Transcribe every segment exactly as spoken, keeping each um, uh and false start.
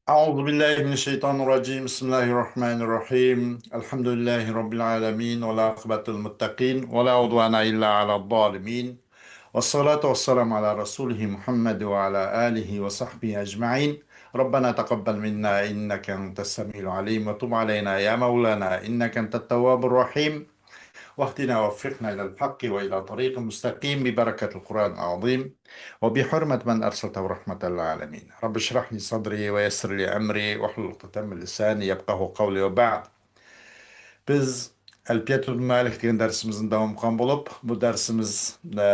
أعوذ بالله من الشيطان الرجيم. بسم الله الرحمن الرحيم. الحمد لله رب العالمين، والعاقبة للمتقين، ولا عدوان إلا على الظالمين. والصلاة والسلام على رسوله محمد وعلى آله وصحبه أجمعين. ربنا تقبل منا إنك أنت السميع العليم، وتب علينا يا مولانا إنك أنت التواب الرحيم. واهدنا ووفقنا إلى الحق وإلى طريق مستقيم ببركة القرآن العظيم وبحرمة من أرسلته رحمة للعالمين. رب اشرح لي صدري ويسر لي أمري واحلل عقدة من لساني يفقهوا قولي وبعد. بىز ئەلپىيەتۇل مالىك دېگەن دەرسىمىزنى داۋام قىلغان بولۇپ، بۇ دەرسىمىز، ئە،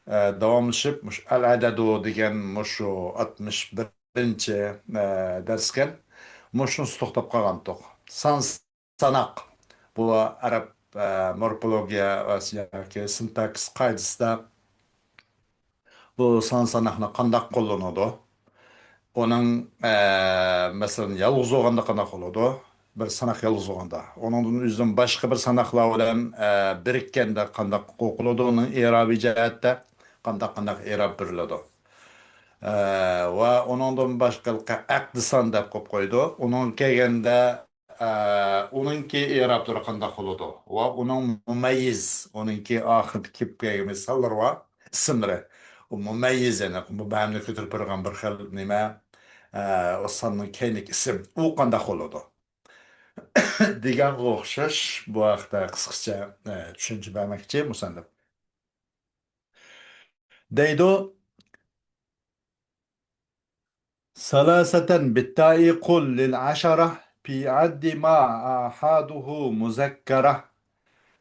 ئە، داۋاملىشىپ، مۇشۇ ئەل ئەدەدۇ دېگەن مۇشۇ ئاتمىش بىرىنچى، ئە، دەرسكەن. مۇشۇنىسى توختاپ قالغانتۇق. سان ساناق. بۇ ئەرەب، ئە، مورفولوگىيە ۋە ياكى سىنتاكسىس قائىدىسىدە بۇ سان ساناقنى قانداق قوللىنىدۇ؟ ئۇنىڭ، ئە، مەسىلەن، يالغۇز بولغاندا قانداق بولىدۇ؟ بىر ساناق يالغۇز بولغاندا. ئۇنىڭدىن ئۆزىدىن باشقا بىر ساناقلار بىلەن، ئە، بىرىككەندە قانداق ئوقۇلىدۇ؟ ئۇنىڭ ئېرابىي جەھەتتە قانداق، قانداق ئېراب بېرىلىدۇ؟ ئە، ۋە ئۇنىڭدىن باشقا ئەقدى سان دەپ قويۇپ قويىدۇ. ئۇنىڭغا كەلگەندە، ئە، ئۇنىڭكى ئېرابلىرى قانداق بولىدۇ؟ ۋە ئۇنىڭ مۇمەييىز، ئۇنىڭكى ئاخىرىدا كېلىپ كەلگەن مىساللىرى بار، ئىسىملىرى. ئۇ مۇمەييىز، يەنى مۇبھەمنى كۆتۈرۈپ بېرىدىغان بىر خىل نېمە، ئە، ئۇ ساننىڭ كەينىدىكى ئىسىم. ئۇ قانداق بولىدۇ؟ دېگەنگە ئوخشاش بۇ ھەقتە قىسقىچە، ئە، چۈشەنچە بەرمەكچى مۇسەننىپ. دەيدۇ، ثلاثة بالتاء قل للعشرة في عد ما آحاده مذكرة.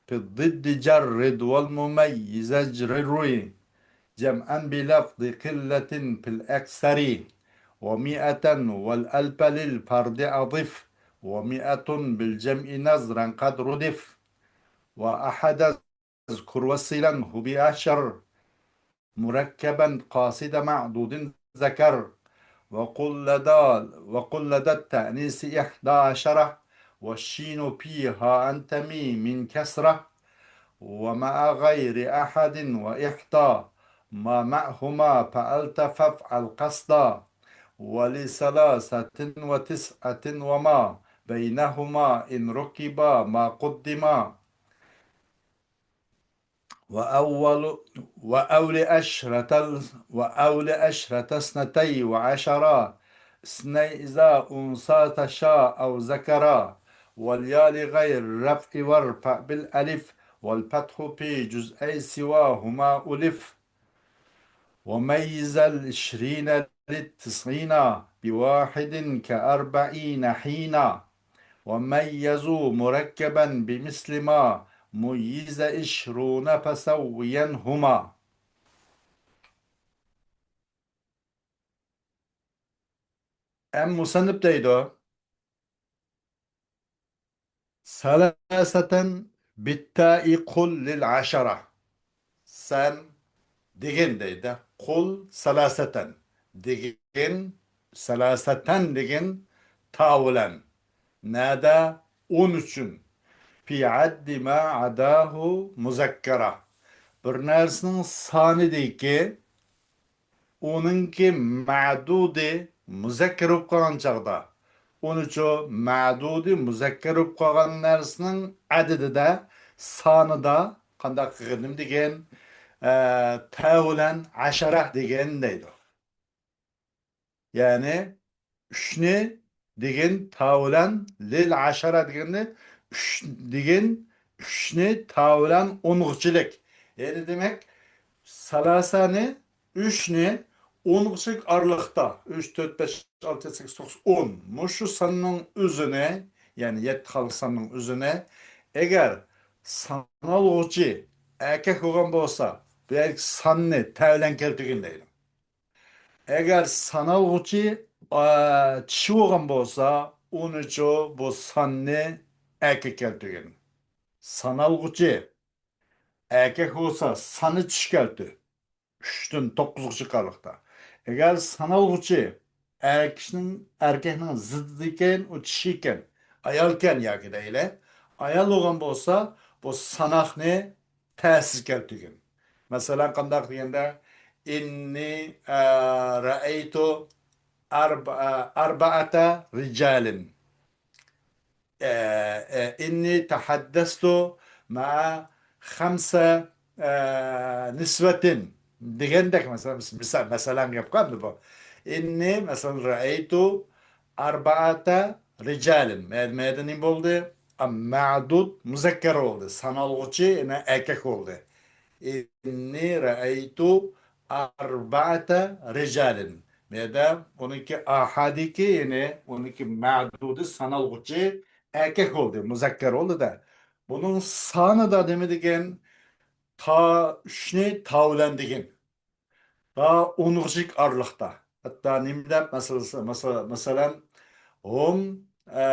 في الضد جرد والمميز اجرر، جمعا بلفظ قلة في الأكثر، ومائة والألف للفرد أضف، ومائة بالجمع نذرا قد ردف، وأحدا اذكر وصلنه بعشر، مركبا قاصد معدود ذكر، وقل لدى، وقل لدى التأنيث إحدى عشرة، والشين فيها أنتمي من كسرة، ومع غير أحد وإحدى، ما معهما فعلت فافعل قصدا، ولثلاثة وتسعة وما بينهما إن ركبا ما قدما. وأول، وأول عشرة، وأول عشرة اثنتي وعشرا، اثني إذا أنثى تشاء أو ذكرا، واليا لغير رفع وارفع بالألف، والفتح في جزئي سواهما ألف. وميز العشرين للتسعين بواحد كأربعين حينا، وميزوا مركبا بمثل ما ميز عشرون فسوينهما. ئەم مۇسەننىپ دەيدۇ. ثلاثة بالتاء قل للعشرة. سەن دېگىن دەيدۇ. قل ثلاثة. دېگىن، ثلاثة دېگىن تا بىلەن. نەدە؟ ئون ئۈچۈن. في عد ما عداه مذكرة. بىر نەرسىنىڭ سانىدىكى ئۇنىڭكى مەدۇدى مۇزەككەر بولۇپ قالغان چاغدا، ئۇنىچۇ مەدۇدى مۇزەككەر بولۇپ قالغان نەرسىنىڭ ئەدىدىدە، سانىدا قانداق قىلغىنىم دېگەن، ئە، تا بىلەن ئەشەرە دېگەن دەيدۇ. يەنى ئۈچنى دېگىن تا بىلەن لىل ئەشەرە دېگەننى ئۈچ دېگىن ئۈچنى تا بىلەن ئونغىچىلىك. يەنى دېمەك، سالاسانى ئۈچنى ئونغىچىلىك ئارىلىقتا، ئۈچ، تۆت، بەش، ئالتە، سەككىز، توققۇز، ئون. مۇشۇ ساننىڭ ئۆزىنى، يەنى يەتتە خالىق ساننىڭ ئۆزىنى، ئەگەر سانالغۇچى ئەركەك بولغان بولسا، بۇ يەردىكى ساننى تە بىلەن كەلتۈرگىن دەيدۇ. ئەگەر سانالغۇچى، ئا، چىشى بولغان بولسا، ئۇنىچۇ بۇ ساننى ئەركەك كەلتۈرگىن. سانالغۇچى ئەركەك بولسا، ساننى چىشى كەلتۈر. ئۈچتىن توققۇزغىچە ئارىلىقتا. ئەگەر سانالغۇچى ئەركەكنىڭ، ئەركەكنىڭ زىددىكەن، ئۇ چىشىكەن، ئايالكەن ياكى دەيلى، ئايال بولغان بولسا، بۇ ساناقنى تەسىز كەلتۈرگىن. مەسىلەن، قانداق دېگەندە، ئىننى، ئە، رەئەيتۇ أربعة، أربعة رجال. ئە، ئە، إني تحدثت مع خمسة، ئە، نسوة دېگەندەك، مەسىلەن، مىسال، مەسىلەن، گەپ قىلدى بۇ. إني، مەسىلەن، رأيت أربعة رجال. مەيدە، مەيدە نېمە بولدى؟ ئا، مەدۇد مۇزەككەر بولدى. سانالغۇچى، يەنە ئەركەك بولدى. إني رأيت أربعة رجال. مەيدە ئۇنىڭكى ئاھادىكى، يەنى ئۇنىڭكى مەدۇدى سانالغۇچى ئەركەك بولدى، مۇزەككەر بولدى-دە. بۇنىڭ سانىدا نېمە دېگەن؟ تا ئۈچنى تا بىلەن دېگەن. تا ئونغىچىلىك ئارىلىقتا. ھەتتا نېمە دەپ، مەسىلەن، مەسە-، مەسىلەن، ھۇم، ئە،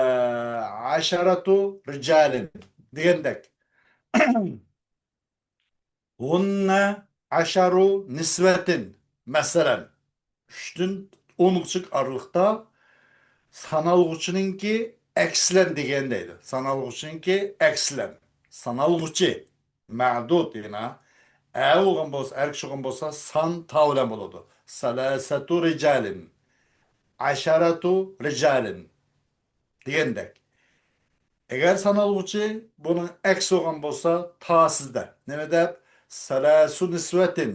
ئەشەرەتۇ رىجالىن دېگەندەك. ھۇننە ئەشەرۇ نىسۋەتىن. مەسىلەن، ئۈچتىن ئونغىچىلىك ئارىلىقتا سانالغۇچىنىڭكى ئەكسىلەن دېگەن دەيدۇ. سانالغۇچىنىڭكى ئەكسىلەن. سانالغۇچى، مەدۇد، يەنە ئەر بولغان بولسا، ئەركىشى بولغان بولسا، سان تا بىلەن بولىدۇ. سەلاسەتۇ رىجالىن، ئەشەرەتۇ رىجالىن دېگەندەك. ئەگەر سانالغۇچى بۇنىڭ ئەكسى بولغان بولسا، تاسىز دەپ. نېمە دەپ؟ سەلاسۇ نىسۋەتىن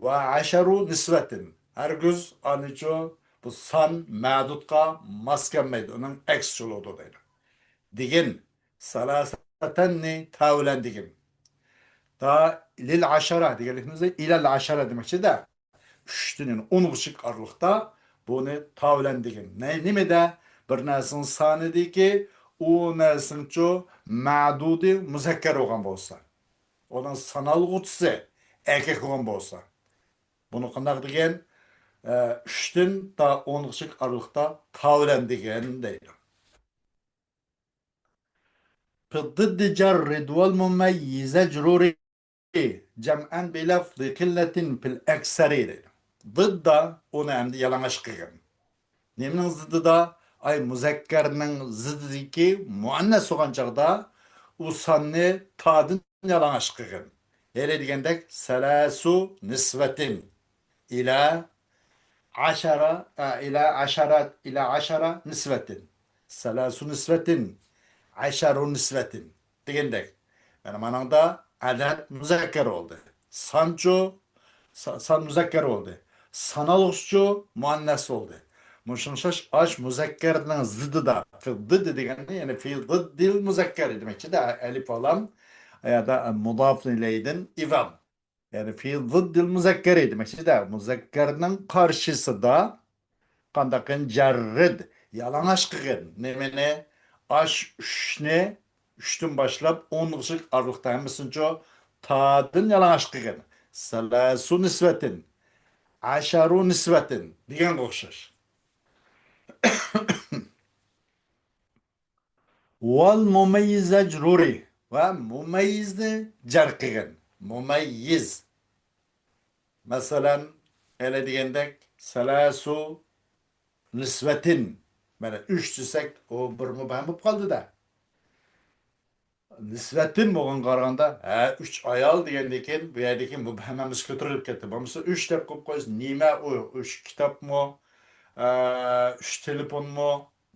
ۋە ئەشەرۇ نىسۋەتىن. ھەرگىز ئانىچۇ بۇ سان مەدۇدقا ماس كەلمەيدۇ، ئۇنىڭ ئەكسىچە بولىدۇ دەيدۇ. دېگىن، سەلاسەتەننى تا بىلەن دېگىن. تا لىل ئەشەرە دېگەنلىكىمىزدە ئىلەل ئەشەرە دېمەكچىدە. ئۈچتىن، يەنى ئونغىچىلىك ئارىلىقتا بۇنى تا بىلەن دېگىن. نە-، نېمىدە؟ بىر نەرسىنىڭ سانىدىكى ئۇ نەرسىنىڭچۇ مەدۇدى مۇزەككەر بولغان بولسا، ئۇنىڭ سانالغۇچىسى ئەركەك بولغان بولسا، بۇنى قانداق دېگەن؟ ئە، ئۈچتىن تا ئونغىچىلىك ئارىلىقتا تا بىلەن دېگەن دەيدۇ. في الضد جرد والمميز اجرر جمعا بلفظ قلة في الأكثر دەيدۇ. ضددا ئۇنى ئەمدى يالىڭاچ قىلغىن. نېمىنىڭ زىددىدا؟ ئاي، مۇزەككەرنىڭ زىددىدىكى مۇئەننەس بولغان چاغدا ئۇ ساننى تادىن يالىڭاچ قىلغىن. ھېلى دېگەندەك، سەلاسۇ نىسۋەتىن ئىلە ئەشەرە، ئە، ئىلە ئەشەرە، ئىلە ئەشەرە نىسۋەتىن. سەلاسۇ نىسۋەتىن، ئەشەرۇ نىسۋەتىن دېگەندەك. يەنى مانىڭدا ئەدەد مۇزەككەر بولدى. سانچۇ، سا-، سان مۇزەككەر بولدى. سانالغۇچىچۇ مۇئەننەس بولدى. مۇشۇڭ ئوخشاش ئاش مۇزەككەرنىڭ زىددىدا، في الضد دېگەننى، يەنى في ضد المذكر دېمەكچىدە، ئەلىف ئالام، ئايادا مۇداف ئىلەيدىن ئىۋام. يەنى في ضد المذكر دېمەكچىدە، مۇزەككەرنىڭ قارشىسىدا قانداققىن؟ جەررىد، يالىڭاچ قىلغىن. نېمىنى؟ ئاش ئۈچنى، ئۈچتىن باشلاپ ئونغىچىلىك ئارىلىقتا ھەممىسىنىچۇ تادىن يالىڭاچ قىلغىن. سەلاسۇ نىسۋەتىن، ئەشەرۇ نىسۋەتىن دېگەنگە ئوخشاش. ۋەل مۇمەييىز ئەجرۇرى. ۋە مۇمەييىزنى جەر قىلغىن. مۇمەييىز. مەسىلەن، ھېلى دېگەندەك، سەلاسۇ نىسۋەتىن. مانا، ئۈچ دېسەك، ئۇ بىر مۇبھەم بولۇپ قالدى-دە. نىسۋەتىن بولغانغا قارىغاندا، ھە، ئۈچ ئايال دېگەندىن كېيىن، بۇ يەردىكى مۇبھەم ھەممىسى كۆتۈرۈلۈپ كەتتى. بولمىسا، ئۈچ دەپ قويۇپ قويسا، نېمە ئۇ؟ ئۈچ كىتابمۇ؟ ئە، ئۈچ تېلېفونمۇ؟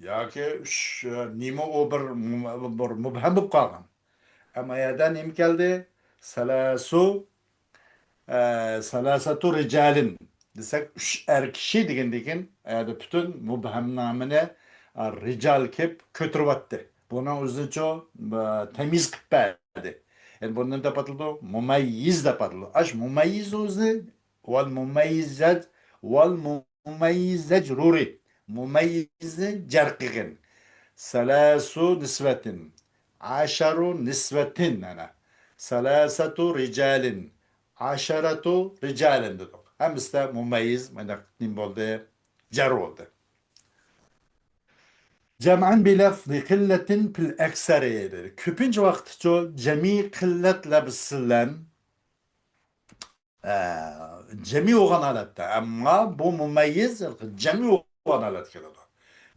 ياكى ئۈچ، ئە، نېمە ئۇ بىر مۇ-، بىر مۇبھەم بولۇپ قالغان. ئەمما يەردە نېمە كەلدى؟ سەلاسۇ، ئە، سەلاسەتۇ رىجالىن دېسەك، ئۈچ ئەر كىشى دېگەندىن كېيىن، ئەدە پۈتۈن مۇبھەمنامىنى، ئە، رىجال كېلىپ كۆتۈرۈۋەتتى. بۇنىڭ ئۆزىنىچۇ، ئە، تەميىز قىلىپ بەردى. يەنى بۇنى نېمە دەپ ئاتىلىدۇ؟ مۇمەييىز دەپ ئاتىلىدۇ. ئاش مۇمەييىز ئۆزى، ۋەل مۇمەييىزەت، ۋەل مۇمەييىزەجرۇرى. مۇمەييىزنى جەر قىلغىن. سەلاسۇ نىسۋەتىن. ئەشەرۇ نىسۋەتىن، ئەنە. سەلاسەتۇ رىجالىن. ئەشەرەتۇ رىجالىن دېدۇق. ھەممىسىدە مۇمەييىز، مانداق نېمە بولدى؟ جەر بولدى. جەمئەن بىلەفزى قىللەتىن پىل ئەكسەرى دېدى. كۆپىنچە ۋاقىتتىچۇ جەمئىي قىللەت لەپزى بىلەن ئە، جەمئىي بولغان ھالەتتە. ئەمما بۇ مۇمەييىز جەمئىي بولغان ھالەتتە كېلىدۇ.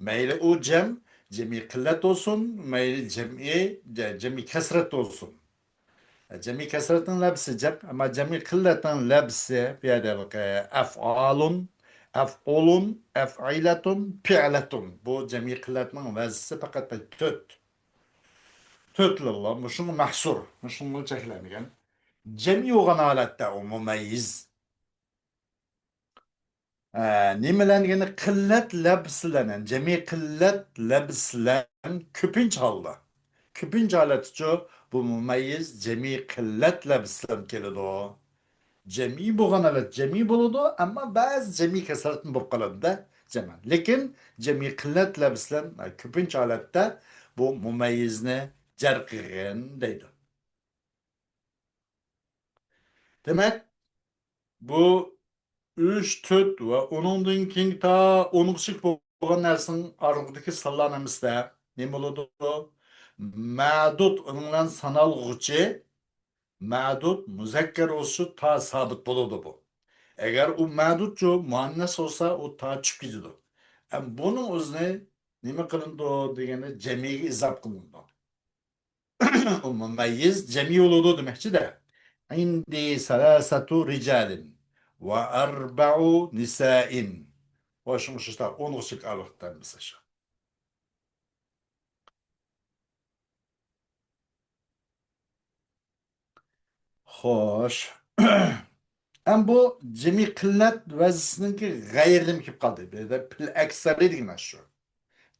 مەيلى ئۇ جەم، جەمئىي قىللەت بولسۇن، مەيلى جەمئىي، جە-، جەمئىي كەسرەت بولسۇن. ئە، جەمئىي كەسرەتنىڭ لەپزى جەم، ئەمما جەمئىي قىللەتنىڭ لەپزى بۇ يەردە، ئە، ئەفئالۇن، ئەفئۇلۇن، ئەفئىلەتۇن، پىئلەتۇن. بۇ جەمئىي قىللەتنىڭ ۋەزنىسى پەقەت تۆت. تۆتلا، مۇشۇڭغا مەھسۇر، مۇشۇڭغا چەكلەنگەن. جەمئىي بولغان ھالەتتە ئۇ مۇمەييىز. ئە، نېمە بىلەن دېگەندە، قىللەت لەپسى بىلەن، يەنى جەمئىي قىللەت لەپسى بىلەن كۆپىنچە ھالدا. كۆپىنچە ھالەتتىچۇ، بۇ مۇمەييىز جەمئىي قىللەت لەپسى بىلەن كېلىدۇ. جەمئىي بولغان ھالەت جەمئىي بولىدۇ، ئەمما بەزى جەمئىي كەسرەتمۇ بولۇپ قالىدۇ-دە، جەمئەن. لېكىن جەمئىي قىللەت لەپسى بىلەن، ئە، كۆپىنچە ھالەتتە بۇ مۇمەييىزنى جەر قىلغىن دەيدۇ. دېمەك، بۇ ئۈچ، تۆت ۋە ئۇنىڭدىن كېيىنكى تا ئونغىچە بولغان نەرسىنىڭ ئارىلىقىدىكى سانلار نېمىسىدە نېمە بولىدۇ؟ مەدۇد، ئۇنىڭ بىلەن سانالغۇچى، مەدۇد مۇزەككەر بولسا تا سابىت بولىدۇ بۇ. ئەگەر ئۇ مەدۇدچۇ مۇئەننەس بولسا، ئۇ تا چۈشۈپ كېتىدۇ. ئەم، بۇنىڭ ئۆزىنى نېمە قىلىنىدۇ دېگەندە، جەمئىيگە ئىزاپ قىلىنىدۇ. ئۇ مۇمەييىز جەمئىي بولىدۇ دېمەكچىدە. ئىندى سەلاسەتۇ رىجالىن ۋە ئەربەئۇ نىسائىن. ۋە شۇڭا شۇ ئونغىچە ئارىلىقتا مىسال شۇ. خوش. ئەم بۇ جەمئىي قىللەت ۋەزنىسىنىڭكى غەيرىدىن كېلىپ قالدى. بۇ يەردە پىل ئەكسەرى دېگەن شۇ.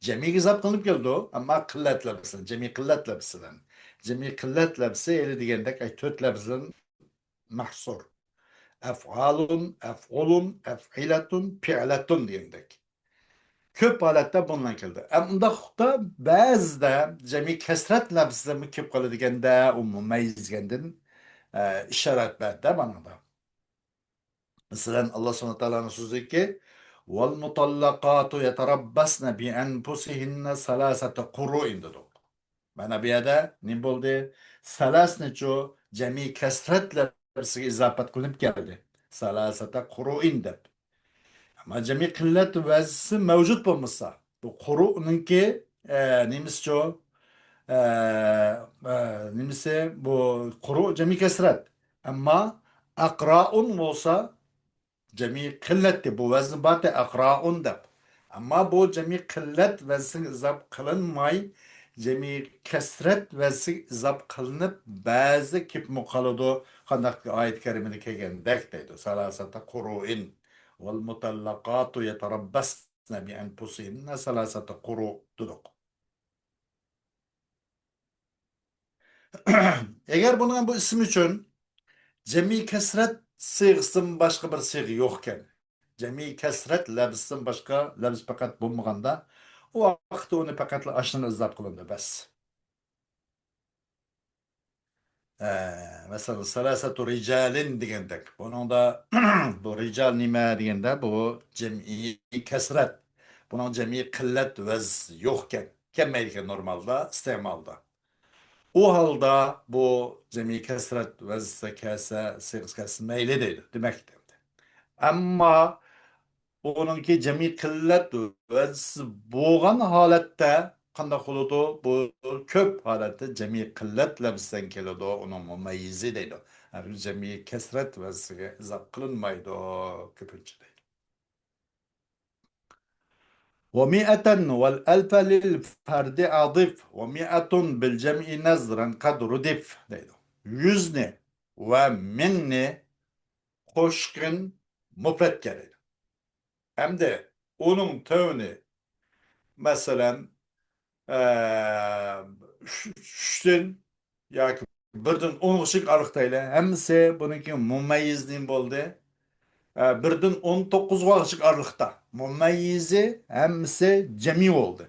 جەمئىيگە ئىزاپ قىلىنىپ كېلىدۇ، ئەمما قىللەت لەپسى، جەمئىي قىللەت لەپسى بىلەن. جەمئىي قىللەت لەپسى ھېلى دېگەندەك، ئەي، تۆت لەپسىدىن مەھسۇر. ئەفئالۇن، ئەفئۇلۇن، ئەفئىلەتۇن، پىئلەتۇن دېگەندەك. كۆپ ھالەتتە بۇنداق كېلىدۇ. ئەم، ئۇنداقتا بەزىدە جەمئىي كەسرەت لەپسىدىمۇ كېلىپ قالىدىكەندە، ئۇ مۇمەييىز دېگەندىن، ئە، ئىشارەت بەردى مانا. مەسىلەن، ئاللا سۇبھانەھۇ ۋە تائالانىڭ سۆزىدىكى، «ۋەل مۇتەللەقاتۇ يەتەرەببەسنە بىئەنفۇسىھىننە سەلاسەتە قۇرۇئىن» دېدۇق. مانا بۇ يەردە نېمە بولدى؟ سەلاسنىچۇ جەمئىي كەسرەت لەپسىگە ئىزاپەت قىلىنىپ كەلدى. سەلاسەتە قۇرۇئىن دەپ. ئەمما جەمئىي قىللەت ۋەزنىسى مەۋجۇت بولمىسا، بۇ قۇرۇئنىڭكى، ئە، نېمىسىچۇ؟ ئە، ئە، نېمىسى؟ بۇ قۇرۇ جەمئىي كەسرەت. ئەمما ئەقرائۇن بولسا جەمئىي قىللەتتى، بۇ ۋەزن بارتى، ئەقرائۇن دەپ. ئەمما بۇ جەمئىي قىللەت ۋەزنىگە ئىزاپ قىلىنماي، جەمئىي كەسرەت ۋەزنىگە ئىزاپ قىلىنىپ، بەزى كېلىپمۇ قالىدۇ. قانداق ئايەت كەرىمىدە كەلگەندەك دەيدۇ، سەلاسەتە قۇرۇئىن. ۋەل مۇتەللەقاتۇ يەتەرەببەسنە بىئەنفۇسىھىننە سەلاسەتە قۇرۇ دېدۇق. ئەگەر بۇنىڭ بۇ ئىسىم ئۈچۈن جەمئىي كەسرەت سىيغىسىدىن باشقا بىر سىيغا يوقكەن، جەمئىي كەسرەت لەپزىدىن باشقا لەپز پەقەت بولمىغاندا، ئۇ ۋاقىتتا ئۇنى پەقەتلا ئاشۇنى ئىزاپ قىلىنىدۇ، بەس. ئە، مەسىلەن، سەلاسەتۇ رىجالىن دېگەندەك. بۇنىڭدا بۇ رىجال نېمە دېگەندە، بۇ جەمئىي كەسرەت. بۇنىڭ جەمئىي قىللەت ۋەز يوقكەن، كەلمەيدىكەن نورمالدا، ئىستېمالدا. ئۇ ھالدا بۇ جەمئىي كەسرەت ۋەز كەلسە، سىيغىسى كەلسە مەيلى دەيدۇ. دېمەك، ئەمما ئۇنىڭكى جەمئىي قىللەت ۋەزىسى بولغان ھالەتتە قانداق بولىدۇ؟ بۇ كۆپ ھالەتتە جەمئىي قىللەت لەپزىدىن كېلىدۇ، ئۇنىڭ مۇمەييىزى دەيدۇ. ھەرگىز جەمئىي كەسرەت ۋەزىسىگە ئىزاپ قىلىنمايدۇ، كۆپىنچە دەيدۇ. ومئة والألف للفرد أضف، ومئة بالجمع نذرا قد ردف دەيدۇ. يۈزنى ۋە مىڭنى قوشقىن مۇپرەتكە دەيدۇ. ئەمدى ئۇنىڭ تۆۋىنى، مەسىلەن، ئە، ئۈچ-، ئۈچتىن ياكى بىردىن ئونغىچىلىك ئارىلىق دەيلى. ھەممىسى بۇنىڭكى مۇمەييىز نېمە بولدى؟ ئە، بىردىن ئون توققۇزغىچىلىك ئارىلىقتا. مۇمەييىزى ھەممىسى جەمئىي بولدى.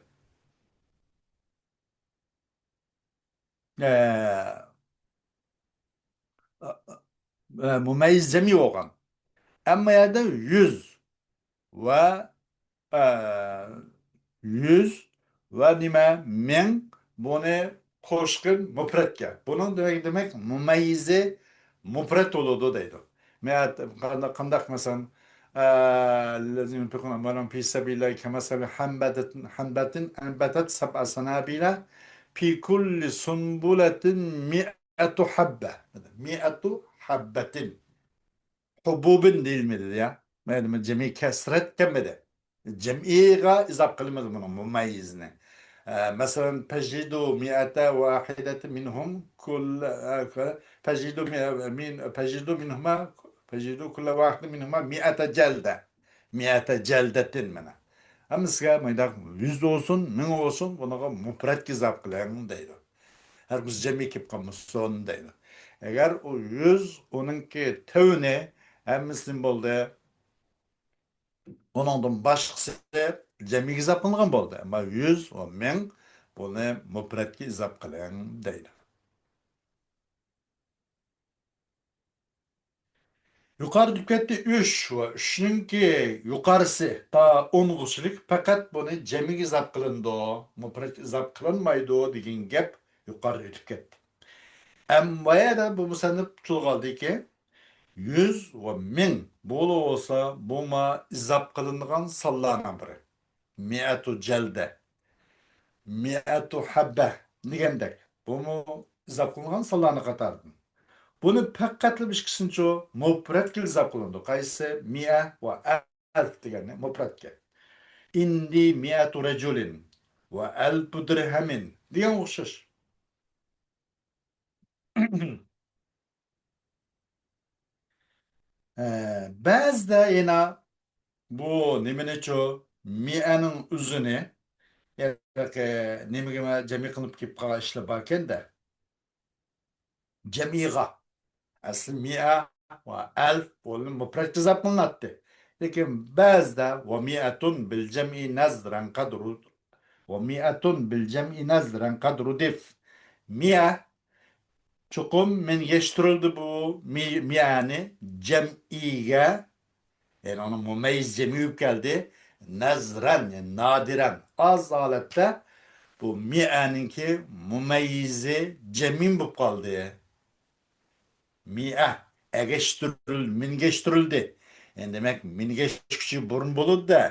ئە، ئە، مۇمەييىز جەمئىي بولغان. ئەمما يەردە يۈز ۋە، ئە، يۈز ۋە نېمە؟ مىڭ، بۇنى قوشقىن مۇپرەتكە. بۇنىڭ دېمەك، دېمەك، مۇمەييىزى مۇپرەت بولىدۇ دەيدۇ. مەت-، قانداق، قانداق مەسىلەن، ئە، الذين ينفقون أموالهم في سبيل الله كمثل حبة، حبة أنبتت سبع سنابل في كل سنبلة مئة حبة. مئة حبة. حبوب دېيىلمىدى يا. مەيلىمۇ جەمئىي كەسرەت كەلمىدى. جەمئىيغا ئىزاپ قىلمىدى بۇنىڭ مۇمەييىزنى. ئە، مەسىلەن، فەجىدۇ مىئەتە ۋاھىدەتە مىنھۇم كۇللە، ئە، فەجىدۇ مىئە-، مىن-، فەجىدۇ مىنھۇما، فەجىدۇ كۇللە ۋاھىدە مىنھۇما مىئەتە جەلدە. مىئەتە جەلدەتىن مانا. ھەممىسىگە مۇنداق يۈز بولسۇن، مىڭ بولسۇن، بۇنىڭغا مۇپرەتكە ئىزاپ قىلىڭ دەيدۇ. ھەرگىز جەمئىي كېلىپ قالمىسۇن دەيدۇ. ئەگەر ئۇ يۈز، ئۇنىڭكى تۆۋىنى ھەممىسىدىن بولدى. ئۇنىڭدىن باشقىسى جەمئىيگە ئىزاپ قىلىنغان بولدى. ئەمما يۈز ۋە مىڭ بۇنى مۇپرەتكە ئىزاپ قىلىڭ دەيدۇ. يۇقىرى ئۆتۈپ كەتتى ئۈچ ۋە ئۈچنىڭكى يۇقارىسى تا ئونغىچىلىك پەقەت بۇنى جەمئىيگە ئىزاپ قىلىنىدۇ، مۇپرەتكە ئىزاپ قىلىنمايدۇ دېگەن گەپ يۇقىرىدا ئۆتۈپ كەتتى. ئەمما بۇ يەردە بۇ مۇسەننىپ تىلغا ئالدىكى، يۈز ۋە مىڭ بولۇۋالسا، بۇمۇ ئىزاپ قىلىنغان سانلارنىڭ بىرى. مىئەتۇ جەلدە، مىئەتۇ ھەببە دېگەندەك، بۇمۇ ئىزاپ قىلىنغان سانلارنىڭ قاتارىدىن. بۇنى پەقەتلا ئىككىسىنچۇ مۇپرەتكە ئىزاپ قىلىنىدۇ. قايسى؟ مىئە ۋە ئەلف دېگەننى مۇپرەتكە. ئىندى مىئەتۇ رەجۇلىن ۋە ئەلفۇ دىرھەمىن دېگەن ئوخشاش. ئە، بەزىدە يەنە بۇ نېمىنىچۇ، مىئەنىڭ ئۆزىنى، ھېلىقى نېمىگە جەمئىي قىلىنىپ كېلىپ قالغان ئىشلار باركەن-دە. جەمئىيغا. ئەسلى مىئە ۋە ئەلف بۇلار مۇپرەتكە ئىزاپ قىلىناتتى. لېكىن بەزىدە ۋە مىئەتۇن بىل جەمئى نەزرەن قەدرۇ، ۋە مىئەتۇن بىل جەمئى نەزرەن قەدرۇ دىف. مىئە چوقۇم مىنگەشتۈرۈلدى بۇ مى-، مىئەنى جەمئىيگە، يەنى ئۇنىڭ مۇمەييىز جەمئىي بولۇپ كەلدى. نەزرەن، يەنى نادىرەن، ئاز ھالەتتە بۇ مىئەنىڭكى مۇمەييىزى جەمئىي بولۇپ قالدى. مىئە ئەگەشتۈرۈل-، مىنگەشتۈرۈلدى. يەنى دېمەك، مىنگەشكۈچى بۇرۇن بولىدۇ-دە.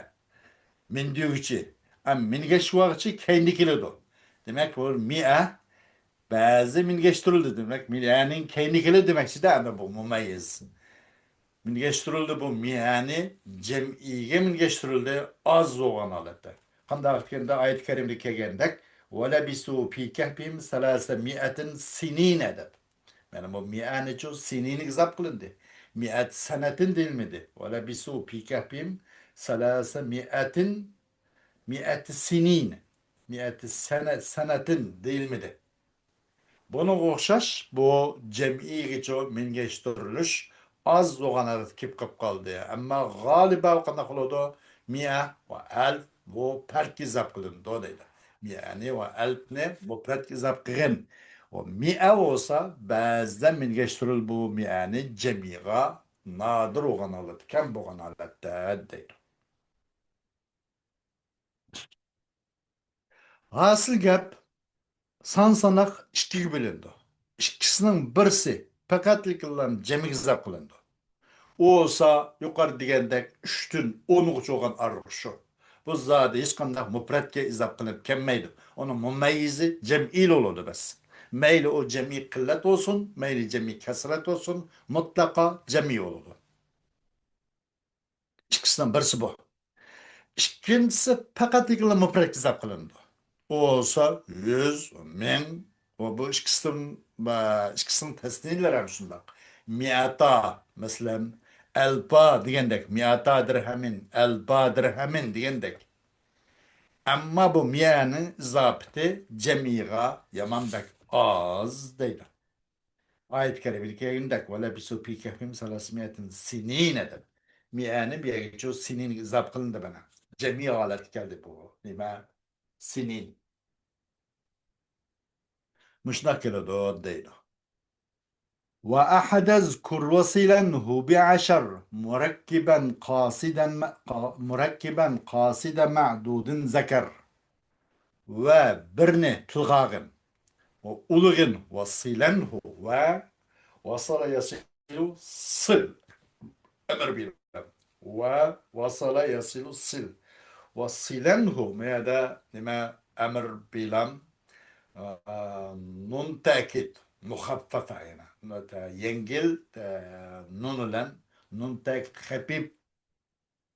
مىن دېگۈچى. ئەم، مىنگەشكۈچى كەينىدە كېلىدۇ. دېمەك، بۇ مىئە بەزى مىنگەشتۈرۈلدى. دېمەك، مىئەنىڭ كەينىدە كېلىدۇ دېمەكچىدە، ئەمدى بۇ مۇمەييىز. مىنگەشتۈرۈلدى بۇ مىئەنى جەمئىيگە مىنگەشتۈرۈلدى، ئاز بولغان ھالەتتە. قانداق دېگەندە، ئايەت كەرىمىدە كەلگەندەك، ولبثوا في كهفهم ثلاثمائة سنين دەپ. مانا بۇ مىئەنىچۇ سىنىنگە ئىزاپ قىلىندى. مائة سنة دېيىلمىدى. ولبثوا في كهفهم ثلاثمائة، مائة سنين، مائة سنة، سنة دېيىلمىدى. بۇنىڭغا ئوخشاش بۇ جەمئىيگىچۇ مىنگەشتۈرۈلۈش ئاز بولغان ھالەتتە كېلىپ قېلىپ قالدى. ئەمما غالىبا قانداق بولىدۇ؟ مىئە ۋە ئەلف بۇ پەردكە ئىزاپ قىلىنىدۇ دەيدۇ. مىئەنى ۋە ئەلفنى مۇپرەتكە ئىزاپ قىلغىن. ئۇ مىئە بولسا بەزىدە مىنگەشتۈرۈلدى بۇ مىئەنى جەمئىيغا نادىر بولغان ھالەتتە، كەم بولغان ھالەتتە دەيدۇ. ھاسىل گەپ سان ساناق ئىككىگە بۆلۈنىدۇ. ئىككىسىنىڭ بىرسى پەقەتلىكلا جەمئىيگە ئىزاپ قىلىنىدۇ. ئۇ بولسا يۇقىرىدا دېگەندەك ئۈچتىن ئونغىچە بولغان ئارىلىق شۇ. بۇ زادى ھېچقانداق مۇپرەتكە ئىزاپ قىلىنىپ كەلمەيدۇ. ئۇنىڭ مۇمەييىزى جەمئىيلا بولىدۇ بەس. مەيلى ئۇ جەمئىي قىللەت بولسۇن، مەيلى جەمئىي كەسرەت بولسۇن، مۇتلەقا جەمئىي بولىدۇ. ئىككىسىنىڭ بىرسى بۇ. ئىككىنچىسى پەقەتلىكلا مۇپرەتكە ئىزاپ قىلىنىدۇ. ئۇ بولسا يۈز، مىڭ، ۋە بۇ ئىككىسىنىڭ، ئىككىسىنىڭ تەسنىيلىرى ھەم شۇنداق. مىئەتا، مەسىلەن، ئەلپا دېگەندەك، مىئەتا دىرھەمىن، ئەلپا دىرھەمىن دېگەندەك. ئەمما بۇ مىئەنىڭ ئىزاپىتى جەمئىيغا يامان بەك ئاز دەيدۇ. ئايەت كەرىمىدە كەلگەندەك، ولبثوا في كهفهم ثلاثمائة سنين دەپ. مىئەنى بۇ يەرگىچۇ سىنىنگە ئىزاپ قىلىندى مانا. جەمئىي ھالەتكە كەلدى بۇ. نېمە؟ سىنىن. مۇشۇنداق كېلىدۇ دەيدۇ. وأحد اذكر وصلنه بعشر مركبا قاصدا م-، قا-، مركبا قاصد معدود ذكر. ۋە بىرنى تىلغا ئالغىن. ۋە ئۇلىغىن، ۋە سىلەنھۇ، ۋە ۋەسەلە يەسىلۇ سىل. ئەمر بىلەن. ۋە ۋەسەلە يەسىلۇ سىل. ۋە سىلەنھۇ، مۇ يەردە نېمە؟ ئەمر بىلەن، ئا، نۇن تەكىد، مۇخەففەفە، يەنى يەڭگىل، ئە، نۇن بىلەن، نۇن تەكىد خەپىپ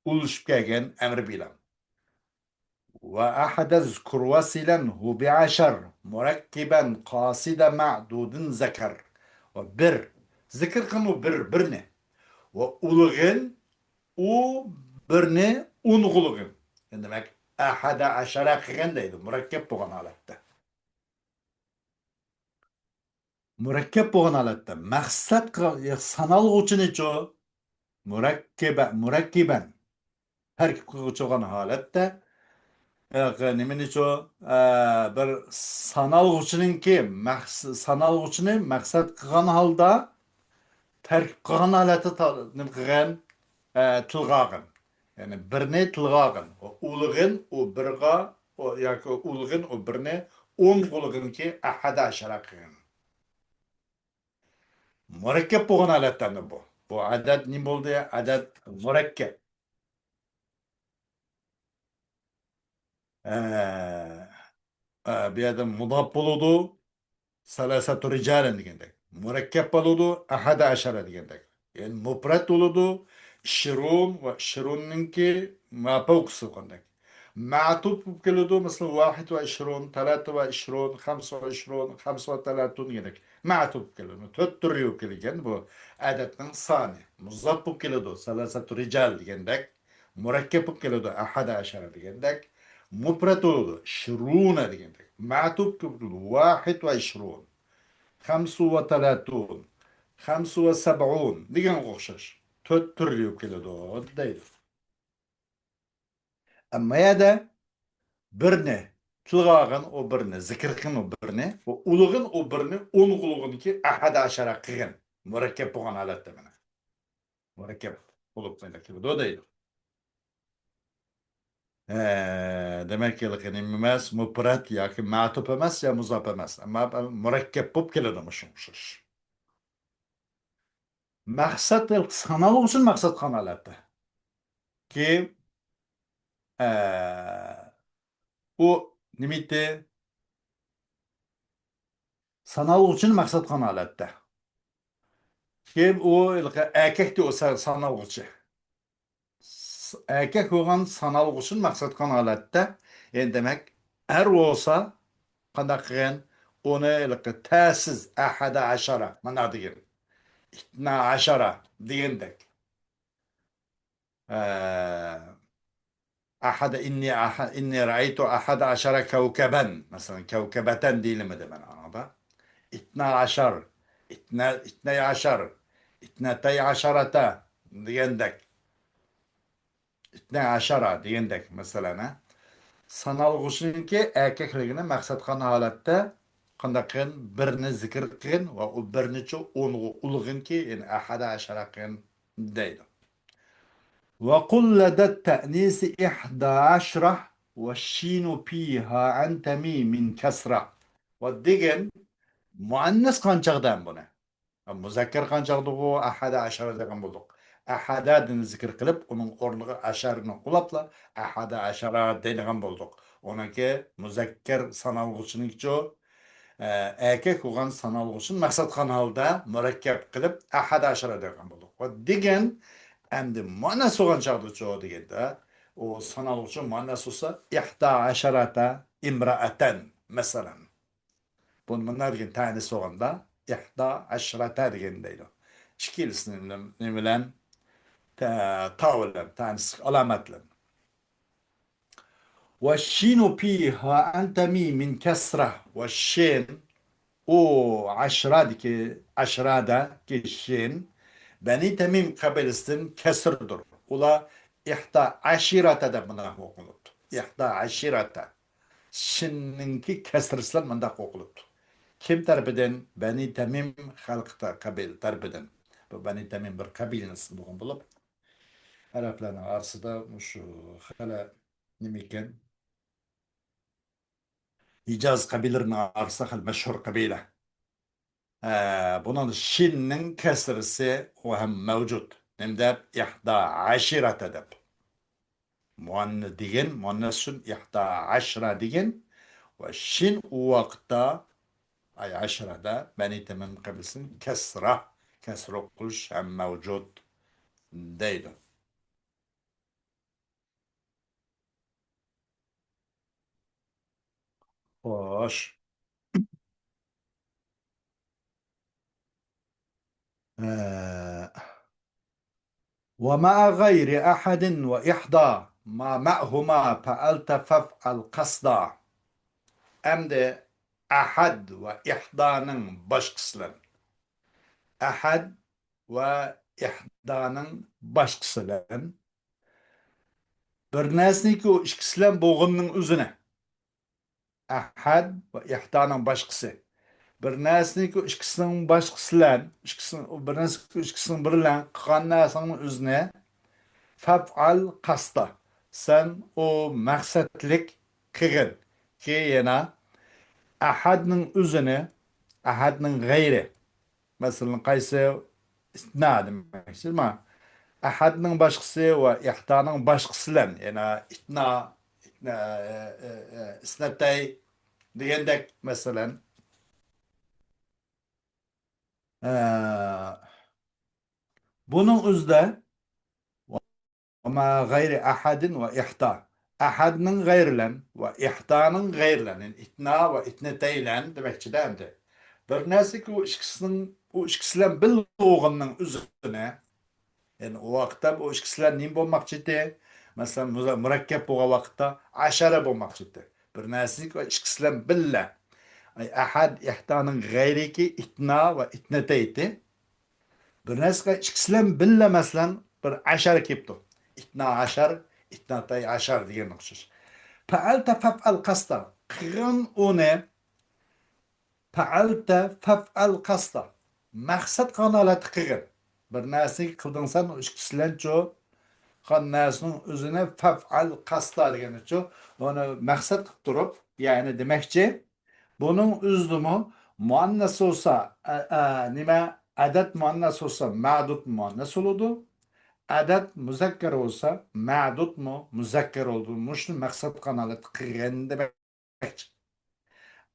ئۇلىشىپ كەلگەن ئەمرى بىلان. ۋە ئەھەدە ئۇزكۇر ۋەسىلەنھۇ بىئەشەر مۇرەككىبەن قاسىدە مەئدۇدىن زەكەر. ۋە بىر، زىكىر قىلىڭ ئۇ بىر، بىرنى. ۋە ئۇلىغىن ئۇ بىرنى ئونغا ئۇلىغىن. دېمەك، ئەھەدە ئەشەرە قىلغىن دەيدۇ، مۇرەككەپ بولغان ھالەتتە. مۇرەككەپ بولغان ھالەتتە. مەقسەت قىل-، يا سانالغۇچىنىچۇ؟ مۇرەككەبە-، مۇرەككىبەن. تەركىب قىلغۇچى بولغان ھالەتتە، ئە، نېمىنىچۇ؟ ئە، بىر سانالغۇچىنىڭكى مەقس-، سانالغۇچىنى مەقسەت قىلغان ھالدا تەركىب قىلغان ھالەتتە تا-، نېمە قىلغىن؟ ئە، تىلغا ئالغىن. يەنى بىرنى تىلغا ئالغىن. ئۇلىغىن ئۇ بىرغا، ئۇ، ياكى ئۇلىغىن ئۇ بىرنى ئونغا ئۇلىغىنكى ئەھەدە ئەشەرە قىلغىن. مۇرەككەپ بولغان ھالەتتە ئەمدى بۇ. بۇ ئادەت نېمە بولدى؟ ئادەت مۇرەككەپ. ئە، ئە، بۇ يەردە مۇزاپ بولىدۇ. سەلاسەتۇ رىجالىن دېگەندەك. مۇرەككەپ بولىدۇ. ئەھەدە ئەشەرە دېگەندەك. يەنى مۇپرەت بولىدۇ. ئىشرۇن ۋە ئىشرۇننىڭكى ماپەۋقىسى بولغاندەك. مەتۇپ بولۇپ كېلىدۇ. مەسىلەن، ۋاھىد ۋە ئىشرۇن، تەلاتە ۋە ئىشرۇن، خەمسە ۋە ئىشرۇن، خەمسە ۋە تەلاتۇن دېگەندەك. مەتۇپ بولۇپ كېلىدۇ. تۆت تۈرلۈك بولۇپ كەلگەن بۇ ئادەتنىڭ سانى. مۇزاپ بولۇپ كېلىدۇ. سەلاسەتۇ رىجال دېگەندەك. مۇرەككەپ بولۇپ كېلىدۇ، ئەھەدە ئەشەرە دېگەندەك. مۇپرەت بولىدۇ، ئىشرۇنە دېگەندەك. مەتۇپ بولىدۇ، ۋاھىد ۋە ئىشرۇن. خەمسە ۋە تەلاتۇن. خەمسە ۋە سەبئۇن دېگەنگە ئوخشاش. تۆت تۈرلۈك بولۇپ كېلىدۇ، دەيدۇ. ئەمما يەردە بىرنى تىلغا ئالغىن، ئۇ بىرنى، زىكىر قىلغىن، ئۇ بىرنى، ۋە ئۇلىغىن، ئۇ بىرنى، ئونغا ئۇلىغىنكى ئەھەدە ئەشەرە قىلغىن. مۇرەككەپ بولغان ھالەتتە مانا. مۇرەككەپ بولۇپ كېلىدۇ دەيدۇ. ھە، دېمەك، ھېلىقى نېمە ئەمەس، مۇپرەت ياكى مەتۇپ ئەمەس يا مۇزاپ ئەمەس. ئەمما مۇرەككەپ بولۇپ كېلىدۇ مۇشۇ ئوخشاش. مەقسەت ھېلىقى سانالغۇچىنى مەقسەت قىلغان ھالەتتە. كېيىن، ئە، ئۇ نېمە ئىدى؟ سانالغۇچىنى مەقسەت قىلغان ھالەتتە. كېيىن ئۇ ھېلىقى ئەركەكتى ئۇ سا-، سانالغۇچى. س-، ئەركەك بولغان سانالغۇچىنى مەقسەت قىلغان ھالەتتە، يەنى دېمەك، ئەر بولسا قانداق قىلغىن؟ ئۇنى ھېلىقى تەسىز، ئەھەدە ئەشەرە، مانا دېگەن. ئىتنا ئەشەرە دېگەندەك. ئە، ئەھەدە، ئىننى ئەھە-، ئىننى رەئەيتۇ ئەھەدە ئەشەرە كەۋكەبەن. مەسىلەن، كەۋكەبەتەن دېيىلمىدى مانا ئاڭدا. ئىتنا ئەشەر، ئىتنا، ئىتنەي ئەشەر، ئىتنەتەي ئەشەرەتە دېگەندەك. ئىتنەي ئەشەرە دېگەندەك، مەسىلەن، ھە. سانالغۇچىنىڭكى ئەركەكلىكىنى مەقسەت قىلغان ھالەتتە قانداق قىلغىن؟ بىرنى زىكىر قىلغىن ۋە ئۇ بىرنىچۇ ئونغا ئۇلىغىنكى، يەنى ئەھەدە ئەشەرە قىلغىن دەيدۇ. وقل لدى التأنيث إحدى عشرة والشين فيها عن تميم كسرة. ۋە دېگىن مۇئەننەس قىلغان چاغدا ھەم بۇنى. مۇزەككەر قىلغان چاغدىغۇ ئەھەدە ئەشەرە دېگەن بولدۇق. ئەھەدەدىن زىكىر قىلىپ، ئۇنىڭ ئورنىغا ئەشەرىنى ئۇلاپلا، ئەھەدە ئەشەرە دەيدىغان بولدۇق. ئۇنىڭكى مۇزەككەر سانالغۇچىنىڭكىچۇ، ئە، ئەركەك بولغان سانالغۇچىنى مەقسەت قىلغان ھالدا مۇرەككەپ قىلىپ، ئەھەدە ئەشەرە دېگەن بولدۇق. ۋە دېگەن، ئەمدى مۇئەننەس بولغان چاغدىچۇ دېگەندە، ئۇ سانالغۇچى مۇئەننەس بولسا، ئىھدا ئەشەرەتە ئىمرەئەتەن، مەسىلەن. بۇنى مۇنداق دېگەن تەنىس بولغاندا، ئىھدا ئەشرەتە دېگەن دەيدۇ. ئىككىلىسىنى نېمە بىلەن؟ تە-، تا بىلەن، تەنىس ئالامەت بىلەن. والشين فيها عن تميم كسرة. ۋە شىن، ئۇ ئەشرەدىكى، ئەشرەدىكى شىن، بەنى تەمىم قەبىلىسىدىن كەسىردۇر. ئۇلار ئىھدا ئەشىرەتە دەپ مۇنداق ئوقۇلىدۇ. ئىھدا ئەشىرەتە. شىننىڭكى كەسرىسى بىلەن مۇنداق ئوقۇلىدۇ. كىم تەرىپىدىن؟ بەنى تەمىم خەلقى تە-، قەبىلە تەرىپىدىن. بۇ بەنى تەمىم بىر قەبىلىنىڭ ئىسمى بولغان بولۇپ، ئەرەبلەرنىڭ ئارىسىدا مۇشۇ خېلى نېمە ئىكەن؟ ھىجاز قەبىلىلىرىنىڭ ئارىسىدا خېلى مەشھۇر قەبىلە. ئە، بۇنىڭدا شىننىڭ كەسرىسى ئۇ ھەم مەۋجۇت. نېمە دەپ؟ ئىھدا ئەشىرەتە دەپ. مۇئەننەس دېگەن، مۇئەننەس ئۈچۈن ئىھدا ئەشرە دېگەن. ۋە شىن ئۇ ۋاقىتتا، ئەي ئەشرەدە، بەنى تەمىم قەبىلىسىدىن كەسرە، كەسرە ئوقۇلۇش ھەم مەۋجۇت دەيدۇ. خوش. ئە، ومع غير أحد وإحدى ما معهما فعلت فافعل قصدا. ئەمدى ئەھەد ۋە ئىھدانىڭ باشقىسى بىلەن. ئەھەد ۋە ئىھدانىڭ باشقىسى بىلەن. بىر نەرسىنىڭكى ئۇ ئىككىسى بىلەن بولغىنىنىڭ ئۆزىنى. ئەھەد ۋە ئىھدانىڭ باشقىسى. بىر نەرسىنىڭكى ئىككىسىنىڭ باشقىسى بىلەن، ئىككىسىنىڭ، بىر نەرسىنىڭ ئىككىسىنىڭ بىرى بىلەن قىلغان نەرسىنىڭ ئۆزىنى فەفئەل قەستە. سەن ئۇ مەقسەتلىك قىلغىن. كېيىن يەنە ئەھەدنىڭ ئۆزىنى، ئەھەدنىڭ غەيرى. مەسىلەن، قايسى ئىتنا دېمەكچى؟ ما، ئەھەدنىڭ باشقىسى ۋە ئىھدانىڭ باشقىسى بىلەن، يەنى ئىتنا، ئىتنا، ئە، ئە، ئە، ئىسنەتەي دېگەندەك، مەسىلەن. ئە، بۇنىڭ ئۆزىدە وما غير أحد وإحدى. ئەھەدنىڭ غەيرى بىلەن ۋە ئىھدانىڭ غەيرى بىلەن، يەنى ئىتنا ۋە ئىتنەتەي بىلەن دېمەكچىدە ئەمدى. بىر نەرسىكى ئۇ ئىككىسىنىڭ، ئۇ ئىككىسى بىلەن بىللە بولغىنىنىڭ ئۆزىنى، يەنى ئۇ ۋاقىتتا بۇ ئىككىسى بىلەن نېمە بولماقچى ئىدى؟ مەسىلەن، مۇزا-، مۇرەككەپ بولغان ۋاقىتتا ئەشەرە بولماقچى ئىدى. بىر نەرسىكى ئۇ ئىككىسى بىلەن بىللە. ئەي، ئەھەد، ئىھدانىڭ غەيرىكى ئىتنا ۋە ئىتنەتەي ئىدى. بىر نەرسە ئىككىسى بىلەن بىللە، مەسىلەن، بىر ئەشەر كېلىپتۇ. ئىتنا ئەشەر، ئىتناتەي ئەشەر دېگەنگە ئوخشاش. پەئەلتە فەفئەل قەستە. قىلغىن ئۇنى. پەئەلتە فەفئەل قەستە. مەقسەت قىلغان ھالەتتە قىلغىن. بىر نەرسىنى قىلدىڭ سەن، ئۇ ئىككىسى بىلەنچۇ؟ قىلغان نەرسىنىڭ ئۆزىنى فەفئەل قەستە دېگەنچۇ؟ ئۇنى مەقسەت قىلىپ تۇرۇپ، يەنى دېمەكچى، بۇنىڭ ئۆزىدىمۇ مۇئەننەس بولسا، ئە، ئە، نېمە، ئەدەد مۇئەننەس بولسا، مەدۇد مۇئەننەس بولىدۇ. ئەدەد مۇزەككەر بولسا، مەدۇدمۇ مۇزەككەر بولىدۇ. مۇشۇنى مەقسەت قىلغان ھالەتتە قىلغىن دېمەكچى.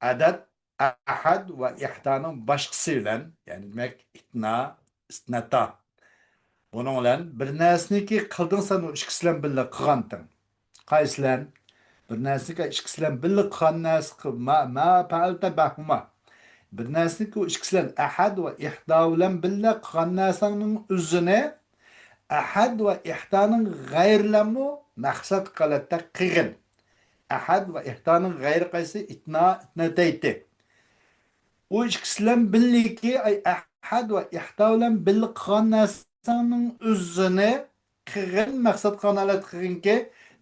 ئەدەد ئەھەد ۋە ئىھدانىڭ باشقىسى بىلەن، يەنى دېمەك، ئىتنا، ئىتنەتا. بۇنىڭ بىلەن بىر نەرسىنىكى قىلدىڭ سەن، ئۇ ئىككىسى بىلەن بىللە قىلغانتىڭ. قايسىلەن؟ بىر نەرسىگە ئىككىسى بىلەن بىللە قىلغان نەرسە، ما، ما پەئەلتە بەھۇما. بىر نەرسىگە ئىككىسى بىلەن ئەھەد ۋە ئىھدا بىلەن بىللە قىلغان نەرسەڭنىڭ ئۆزىنى ئەھەد ۋە ئىھدانىڭ غەيرىلەنمۇ مەقسەت قىلىپ قىلغىن. ئەھەد ۋە ئىھدانىڭ غەيرى قايسى؟ ئىتنا، ئىتنەتەيتى. ئۇ ئىككىسى بىلەن بىللىكى، ئەي، ئەھەد ۋە ئىھدا بىلەن بىللە قىلغان نەرسەڭنىڭ ئۆزىنى قىلغىن، مەقسەت قىلغان ھالەتتە قىلغىنكى،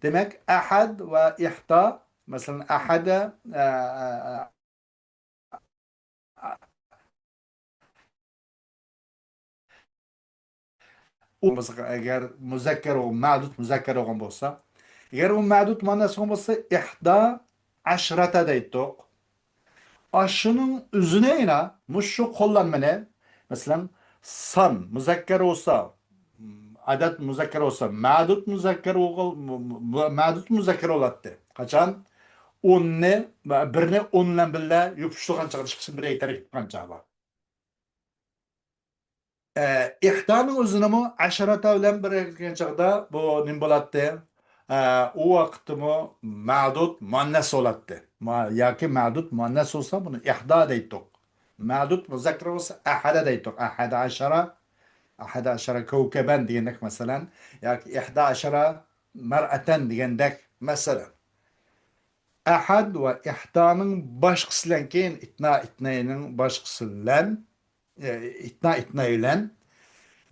دېمەك، ئەھەد ۋە ئىھدا، مەسىلەن، ئەھەدە، ئە، ئە، ئە، ئۇ بولسا، ئەگەر مۇزەككەر بولغان، مەدۇد مۇزەككەر بولغان بولسا، ئەگەر ئۇ مەدۇد مۇئەننەس بولغان بولسا، ئىھدا ئەشرەتە دەيتتۇق. ئاشۇنىڭ ئۆزىنى يەنە مۇشۇ قوللانمىنى، مەسىلەن، سان مۇزەككەر بولسا، ئەدەد مۇزەككەر بولسا، مەدۇد مۇزەككەر بولغان، مۇ-، مۇ-، مەدۇد مۇزەككەر بولاتتى. قاچان؟ ئوننى، بىرنى ئون بىلەن بىللە يوپۇشتۇرغان چاغدا، ئىككىسىنى بىر تەرەپ يوپقان چاغدا. ئە، ئىھدانىڭ ئۆزىنىمۇ ئەشرەتە بىلەن بىرلەشكەن چاغدا بۇ نېمە بولاتتى؟ ئە، ئۇ ۋاقىتتىمۇ مەدۇد مۇئەننەس بولاتتى. ما-، ياكى مەدۇد مۇئەننەس بولسا، بۇنى ئىھدا دەيتتۇق. مەدۇد مۇزەككەر بولسا، ئەھەدە دەيتتۇق. ئەھەدە ئەشەرە، ئەھەدە ئەشەرە كەۋكەبەن دېگەندەك، مەسىلەن، ياكى ئىھدا ئەشەرە مەرئەتەن دېگەندەك، مەسىلەن. ئەھەد ۋە ئىھدانىڭ باشقىسى بىلەن كېيىن ئىتنا ئىتنەينىڭ باشقىسى بىلەن، ئە، ئىتنا ئىتنەي بىلەن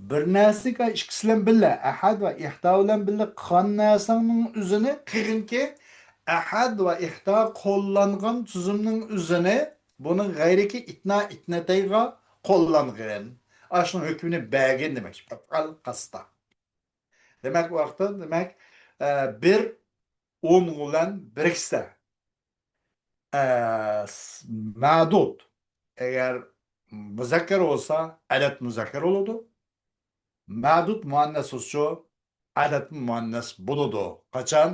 بىر نەرسىگە ئىككىسى بىلەن بىللە، ئەھەد ۋە ئىھدا بىلەن بىللە قىلغان نەرسەڭنىڭ ئۆزىنى قىلغىنكى، ئەھەد ۋە ئىھدا قوللانغان تۈزۈمنىڭ ئۆزىنى بۇنىڭ غەيرىكى ئىتنا ئىتنەتەيغا قوللانغىن. ئاشۇنىڭ ھۆكمىنى بەرگىن دېمەكچى. ئەفئەل قەستە. دېمەك، بۇ ۋاقىتتا، دېمەك، ئە، بىر ئون بىلەن بىرىكسە، ئە، س-، مەدۇد. ئەگەر مۇزەككەر بولسا، ئەدەد مۇزەككەر بولىدۇ. مەدۇد مۇئەننەس بولسىچۇ، ئەدەد مۇئەننەس بولىدۇ. قاچان؟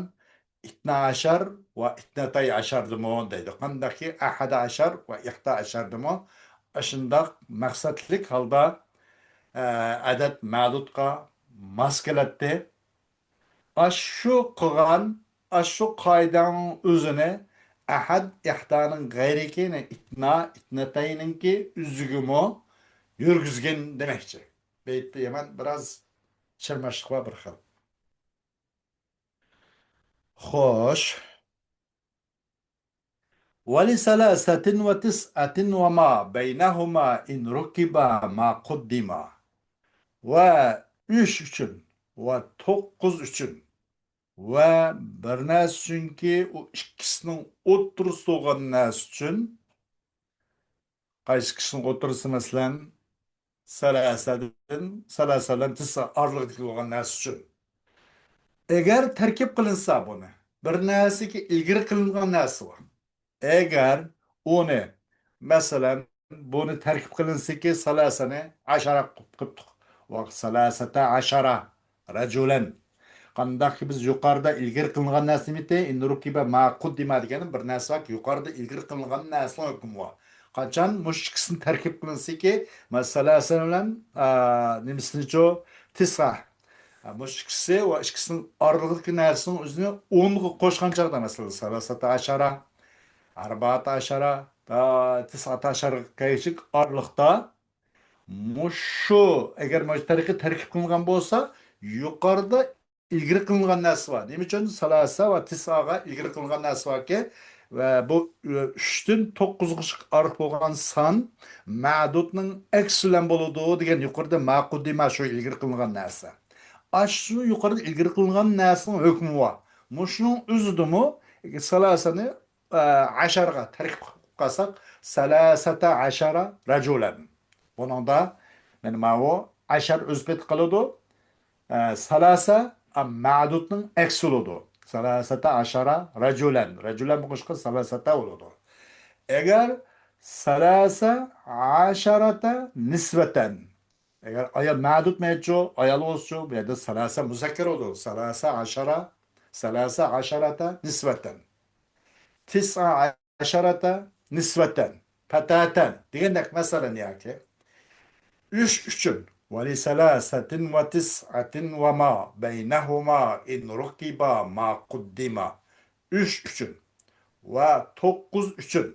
ئىتنا ئەشەر ۋە ئىتنەتەي ئەشەردىمۇ دەيدۇ. قانداقكى ئەھەدە ئەشەر ۋە ئىھدا ئەشەردىمۇ ئاشۇنداق مەقسەتلىك ھالدا، ئە، ئەدەد مەدۇدقا ماس كېلەتتى. ئاشۇ قىلغان، ئاشۇ قائىدەڭنىڭ ئۆزىنى ئەھەد، ئىھدانىڭ غەيرىكى، يەنى ئىتنا، ئىتنەتەينىڭكى ئۆزىگىمۇ يۈرگۈزگىن دېمەكچى. بەيتتە يامان بىراز چىرماشلىق بار بىر خىل. خوش. ولثلاثة وتسعة وما بينهما إن ركبا ما قدما. ۋە ئۈچ ئۈچۈن ۋە توققۇز ئۈچۈن ۋە بىر نەرسە ئۈچۈنكى، ئۇ ئىككىسىنىڭ ئوتتۇرىسىدا بولغان نەرسە ئۈچۈن، قايسى ئىككىسىنىڭ ئوتتۇرىسى، مەسىلەن، سەلاسەدىن، سەلاسە بىلەن تىسئا ئارىلىقىدىكى بولغان نەرسە ئۈچۈن. ئەگەر تەركىب قىلىنسا بۇنى، بىر نەرسىگە ئىلگىرى قىلىنغان نەرسە بار. ئەگەر ئۇنى، مەسىلەن، بۇنى تەركىب قىلىنسىكى، سەلاسەنى ئەشەرە قىلىپ قىپتۇق. ۋە سەلاسەتە ئەشەرە رەجۇلەن. قانداقكى بىز يۇقىرىدا ئىلگىرى قىلىنغان نەرسە نېمىتى؟ ئىن رۇكىبە ما قۇددىما دېگەن بىر نەرسە بار، يۇقىرىدا ئىلگىرى قىلىنغان نەرسىنىڭ ھۆكمى بار. قاچان مۇشۇ ئىككىسىنى تەركىب قىلىنسىكى، مەسىلەن، سەلاسە بىلەن، ئا، نېمىسىنىچۇ؟ تىسئا. ھە، مۇشۇ ئىككىسى ۋە ئىككىسىنىڭ ئارىلىقىدىكى نەرسىنىڭ ئۆزىنى ئونغا قوشقان چاغدا، مەسىلەن، سەلاسەتە ئەشەرە، ئەربائەتە ئەشەرە، تىسئاتە ئەشەرە كەيچىك ئارىلىقتا مۇشۇ، ئەگەر مۇشۇ تەرىقە تەركىب قىلىنغان بولسا، يۇقىرىدا ئىلگىرى قىلىنغان نەرسە بار. نېمە ئۈچۈن سەلاسە ۋە تىسئاغا ئىلگىرى قىلىنغان نەرسە باركى؟ ۋە بۇ، ئۈ، ئۈچتىن توققۇزغىچە ئارىلىق بولغان سان مەدۇدنىڭ ئەكسى بىلەن بولىدۇ دېگەن يۇقىرىدا ما قۇددىما شۇ ئىلگىرى قىلىنغان نەرسە. ئاشۇ يۇقىرىدا ئىلگىرى قىلىنغان نەرسىنىڭ ھۆكمى بار. مۇشۇنىڭ ئۆزىدىمۇ سەلاسەنى، ئە، ئەشەرىگە تەركىب قىلىپ قالساق، سەلاسەتە ئەشەرە رەجۇلەن. بۇنىڭدا، مانا، ماۋۇ ئەشەر ئۆز پېتى قالىدۇ. ئە، سەلاسە، ئە، مەدۇدنىڭ ئەكسى بولىدۇ. سەلاسەتە ئەشەرە رەجۇلەن. رەجۇلەن بولغاچقا سەلاسەتە بولىدۇ. ئەگەر سەلاسە ئەشەرەتە نىسۋەتەن. ئەگەر ئايال مەدۇد مەيتچۇ، ئايال بولسىچۇ، بۇ يەردە سەلاسە مۇزەككەر بولىدۇ. سەلاسە ئەشەرە، سەلاسە ئەشەرەتە نىسۋەتەن. تىسئا ئەشەرەتە نىسۋەتەن، پەتەتەن دېگەندەك، مەسىلەن، ياكى ئۈچ ئۈچۈن، ولثلاثة وتسعة وما بينهما إن ركبا ما قدما. ئۈچ ئۈچۈن ۋە توققۇز ئۈچۈن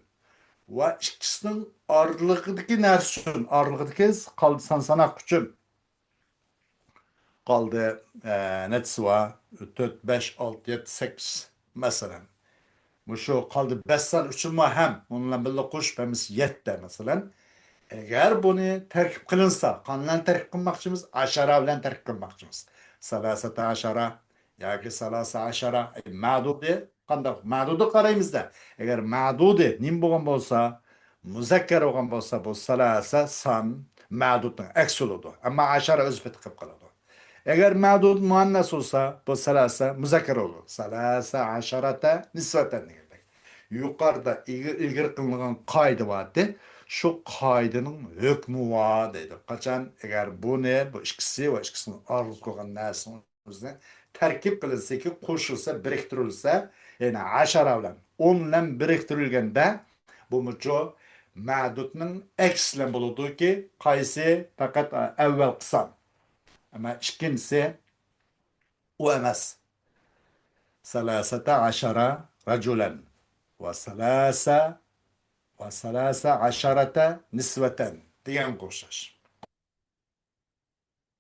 ۋە ئىككىسىنىڭ ئارىلىقىدىكى نەرسە ئۈچۈن، ئارىلىقىدىكى قالدى سان ساناق ئۈچۈن. قالدى، ئە، نەچچىسى بار؟ تۆت، بەش، ئالتە، يەتتە، سەككىز، مەسىلەن. مۇشۇ قالدى بەش سان ئۈچۈنمۇ ھەم، ئۇنىڭ بىلەن بىللە قوشۇپ ھەممىسى يەتتە، مەسىلەن. ئەگەر بۇنى تەركىب قىلىنسا، قانداق تەركىب قىلماقچىمىز؟ ئەشەرە بىلەن تەركىب قىلماقچىمىز. سەلاسەتە ئەشەرە ياكى سەلاسە ئەشەرە، ئەي، مەدۇدى قانداق؟ مەدۇدى قارايمىز-دە. ئەگەر مەدۇدى نېمە بولغان بولسا، مۇزەككەر بولغان بولسا، بۇ سەلاسە سان مەدۇدنىڭ ئەكسى بولىدۇ. ئەمما ئەشەرە ئۆز پېتى قىلىپ قالىدۇ. ئەگەر مەدۇد مۇئەننەس بولسا، بۇ سەلاسە مۇزەككەر بولىدۇ. سەلاسە ئەشەرەتە نىسۋەتەن دېگەندەك. يۇقىرىدا ئىلگىرى، ئىلگىرى قىلىنغان قائىدە بارتى. شۇ قائىدىنىڭ ھۆكمى بار دەيدۇ. قاچان؟ ئەگەر بۇنى، بۇ ئىككىسى ۋە ئىككىسىنىڭ ئارىلىقىدا قالغان نەرسىنىڭ ئۆزىنى تەركىب قىلىنسىكى، قوشۇلسا، بىرىكتۈرۈلسە، يەنى ئەشەرە بىلەن، ئون بىلەن بىرىكتۈرۈلگەندە، بۇمۇچۇ مەدۇدنىڭ ئەكسى بىلەن بولىدۇكى، قايسى؟ پەقەت ئەۋۋەلقى سان. ئەمما ئىككىنچىسى، ئۇ ئەمەس. سەلاسەتە ئەشەرە رەجۇلەن ۋە سەلاسە، ۋە سەلاسە ئەشەرەتە نىسۋەتەن دېگەنگە ئوخشاش.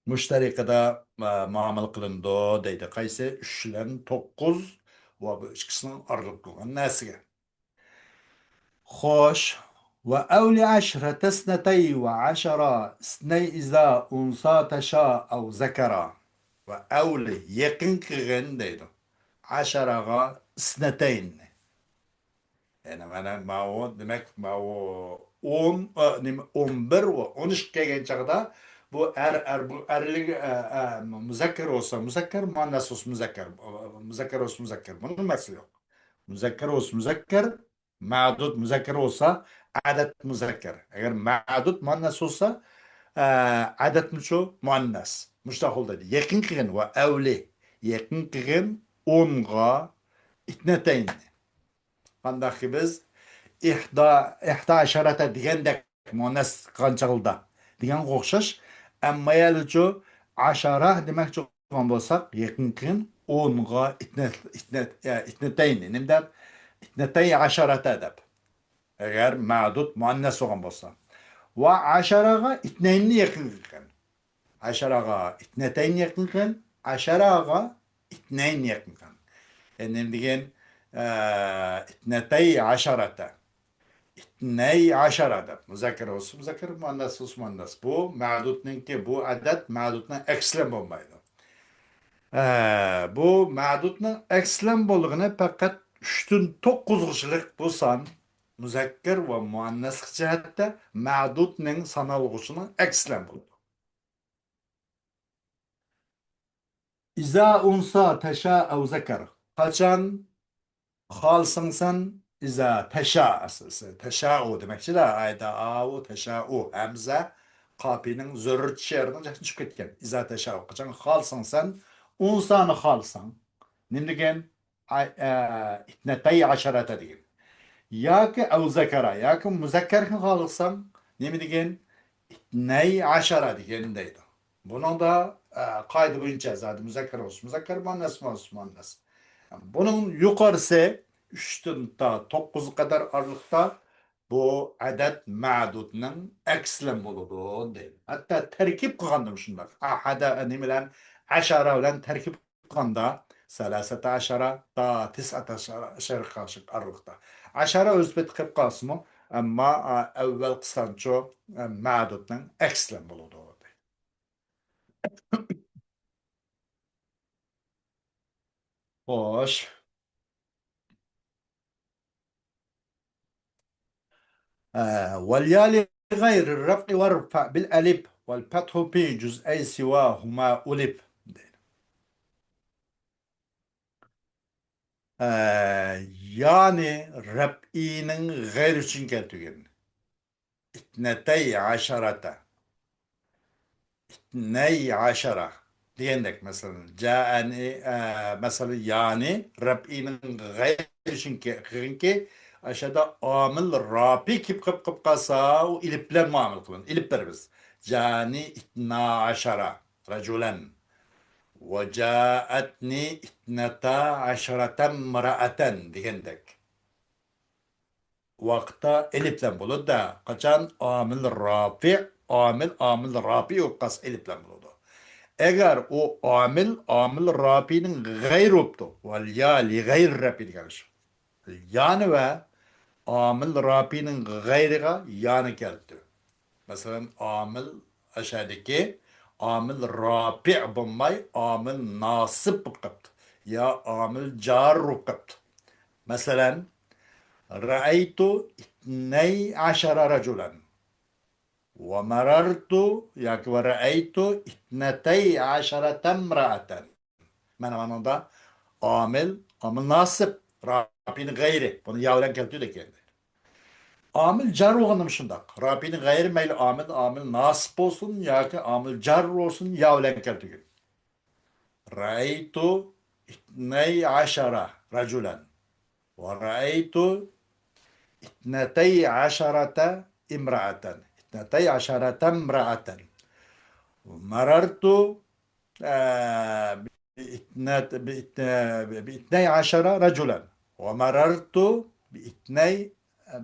مۇشۇ تەرىقىدە، ئە، مۇئامىلە قىلىنىدۇ دەيدۇ. قايسى؟ ئۈچ بىلەن توققۇز ۋە بۇ ئىككىسىنىڭ ئارىلىقىدا بولغان نەرسىگە. خوش. وأول عشرة اثنتي وعشرة اثني إذا أنثى تشاء أو ذكرا. وأول، يېقىن قىلغىن دەيدۇ. ئەشەرەغا ئىسنەتەيننى. يەنى مانا ماۋۇ، دېمەك، ماۋۇ ئون، ئا، نېمە، ئون بىر ۋە ئون ئىككى كەلگەن چاغدا بۇ ئەر، ئەر، بۇ ئەرلىك، ئە، ئە، مۇزەككەر بولسا مۇزەككەر، مۇئەننەس بولسا مۇزەككەر، مۇزەككەر بولسا مۇزەككەر. بۇنىڭ مەسىلە يوق. مۇزەككەر بولسا مۇزەككەر، مەدۇد مۇزەككەر بولسا ئەدەد مۇزەككەر. ئەگەر مەدۇد مۇئەننەس بولسا، ئە، ئەدەدمۇچۇ مۇئەننەس. مۇشۇنداق قىلدى. يېقىن قىلغىن ۋە ئەۋلى. يېقىن قىلغىن ئونغا ئىتنەتەيننى. قانداقكى بىز ئىھدا، ئىھدا ئەشەرەتە دېگەندەك مۇئەننەس قىلغان چاغدا دېگەنگە ئوخشاش. ئەمما يەنىچۇ ئەشەرە دېمەكچى بولغان بولساق، يېقىن قىلغىن ئونغا ئىتنەت، ئىتنەت، ئە، ئىتنەتەيننى. نېمە دەپ؟ ئىتنەتەي ئەشەرەتە دەپ. ئەگەر مەدۇد مۇئەننەس بولغان بولسا. ۋە ئەشەرەغا ئىتنەيننى يېقىن قىلغان. ئەشەرەغا ئىتنەتەيننى يېقىن قىلغان. ئەشەرەغا ئىتنەيننى يېقىن قىلغان. يەنى نېمە دېگەن؟ ئە، ئىتنەتەي ئەشەرەتە. ئىتنەي ئەشەرە دەپ. مۇزەككەر بولسا مۇزەككەر، مۇئەننەس بولسا مۇئەننەس. بۇ مەدۇدنىڭكى، بۇ ئەدەد مەدۇدنىڭ ئەكسىلەن بولمايدۇ. ئە، بۇ مەدۇدنىڭ ئەكسىلەن بولغىنى پەقەت ئۈچتىن توققۇزغىچىلىك بۇ سان مۇزەككەر ۋە مۇئەننەسلىك جەھەتتە مەدۇدنىڭ سانالغۇسىنىڭ ئەكسىلەن بولىدۇ. ئىزا ئۇنسا تەشا ئەۋ زەكەر. قاچان خالىساڭ سەن، ئىزا تەشا ئەسلىسى. تەشائۇ دېمەكچىدە، ئايدا ئاۋۇ تەشائۇ. ھەمزە قاپىنىڭ زۆرۈر چىشى يېرىدىن چۈشۈپ كەتكەن. ئىزا تەشائۇ. قاچان خالىساڭ سەن، ئۇنسانى خالىساڭ. نېمە دېگەن؟ ئاي-، ئە، ئىتنەتەي ئەشەرەتە دېگەن. ياكى ئەۋزەكەرە، ياكى مۇزەككەرنى خالىساڭ، نېمە دېگەن؟ ئىتنەي ئەشەرە دېگەن دەيدۇ. بۇنىڭدا، ئە، قائىدە بويىچە زادى مۇزەككەر بولسا مۇزەككەر، مۇئەننەس بولسا مۇئەننەس. بۇنىڭ يۇقىرىسى ئۈچتىن تا توققۇزغا قەدەر ئارىلىقتا بۇ ئەدەد مەدۇدنىڭ ئەكسىلەن بولىدۇ دەيدۇ. ھەتتا تەركىب قىلغاندىمۇ شۇنداق. ئەھەدە، نېمە بىلەن؟ ئەشەرە بىلەن تەركىب قىلغاندا، سەلاسەتە ئەشەرە تا تىسئەتە ئەشەرە قارشى ئارىلىقتا. ئەشەرە ئۆز پېتى قىلىپ قالسىمۇ، ئەمما، ئە، ئەۋۋەلقى سانچۇ، ئە، مەدۇدنىڭ ئەكسىلەن بولىدۇ. خوش. ئە، ۋەليا لىغەيرى رەفئى ۋەرفە بىل ئەلىپ ۋەل پەتھۇ پى جۈزئەي سىۋاھۇما ئۇلىپ. ئە، يانى رەپئىنىڭ غەيرى ئۈچۈن كەلتۈرگەن. ئىتنەتەي ئەشەرەتە. ئىتنەي ئەشەرە دېگەندەك، مەسىلەن، جائەنى، ئە، مەسىلەن، يانى رەپئىنىڭ غەيرى ئۈچۈن كە-، كىرگىنكى، ئاشۇدا ئامىل رافى كېلىپ قېلىپ قېلىپ قالسا، ئۇ ئېلىپ بىلەن مۇئامىلە قىلىمىز. ئېلىپ بېرىمىز. جائەنى ئىتنا ئەشەرە رەجۇلەن. ۋە جائەتنى ئىتنەتا ئەشەرەتەمرەئەتەن دېگەندەك. ۋاقىتتا ئېلىپ بىلەن بولىدۇ-دە. قاچان ئامىل رافى، ئامىل، ئامىل رافى بولۇپ قالسا ئېلىپ بىلەن بولىدۇ. ئەگەر ئۇ ئامىل، ئامىل رافىنىڭ غەيرى بوپتۇ. ۋەليا لىغەيرى رەپى دېگەن شۇ. يانى ۋە ئامىل رافىنىڭ غەيرىغا يانى كەلتى. مەسىلەن، ئامىل ئەشەدىكى ئامىل رافى بولماي، ئامىل ناسىب بولۇپ قاپتۇ. يا ئامىل جار بولۇپ قاپتۇ. مەسىلەن، رەئەيتۇ ئىتنەي ئەشەرە رەجۇلەن. ۋە مەرەرتۇ ياكى ۋە رەئەيتۇ ئىتنەتەي ئەشەرەتە ئىمرەئەتەن. مانا مانىڭدا ئامىل، ئامىل ناسىب، رافىنىڭ غەيرى. بۇنى يا بىلەن كەلتۈردى كەينىدە. ئامىل جار بولغىنىمۇ شۇنداق. رافىنىڭ غەيرى مەيلى ئامىل، ئامىل ناسىب بولسۇن ياكى ئامىل جار بولسۇن، يا بىلەن كەلتۈرگىن. رەئەيتۇ ئىتنەي ئەشەرە رەجۇلەن. ۋە رەئەيتۇ ئىتنەتەي ئەشەرەتە ئىمرەئەتەن. ئىتنەتەي ئەشەرەتە ئىمرەئەتەن. مەرەرتۇ، ئە، بىئىتنەت-، بىئىت-، بىئىتنەي ئەشەرە رەجۇلەن. ۋە مەرەرتۇ بىئىتنەي،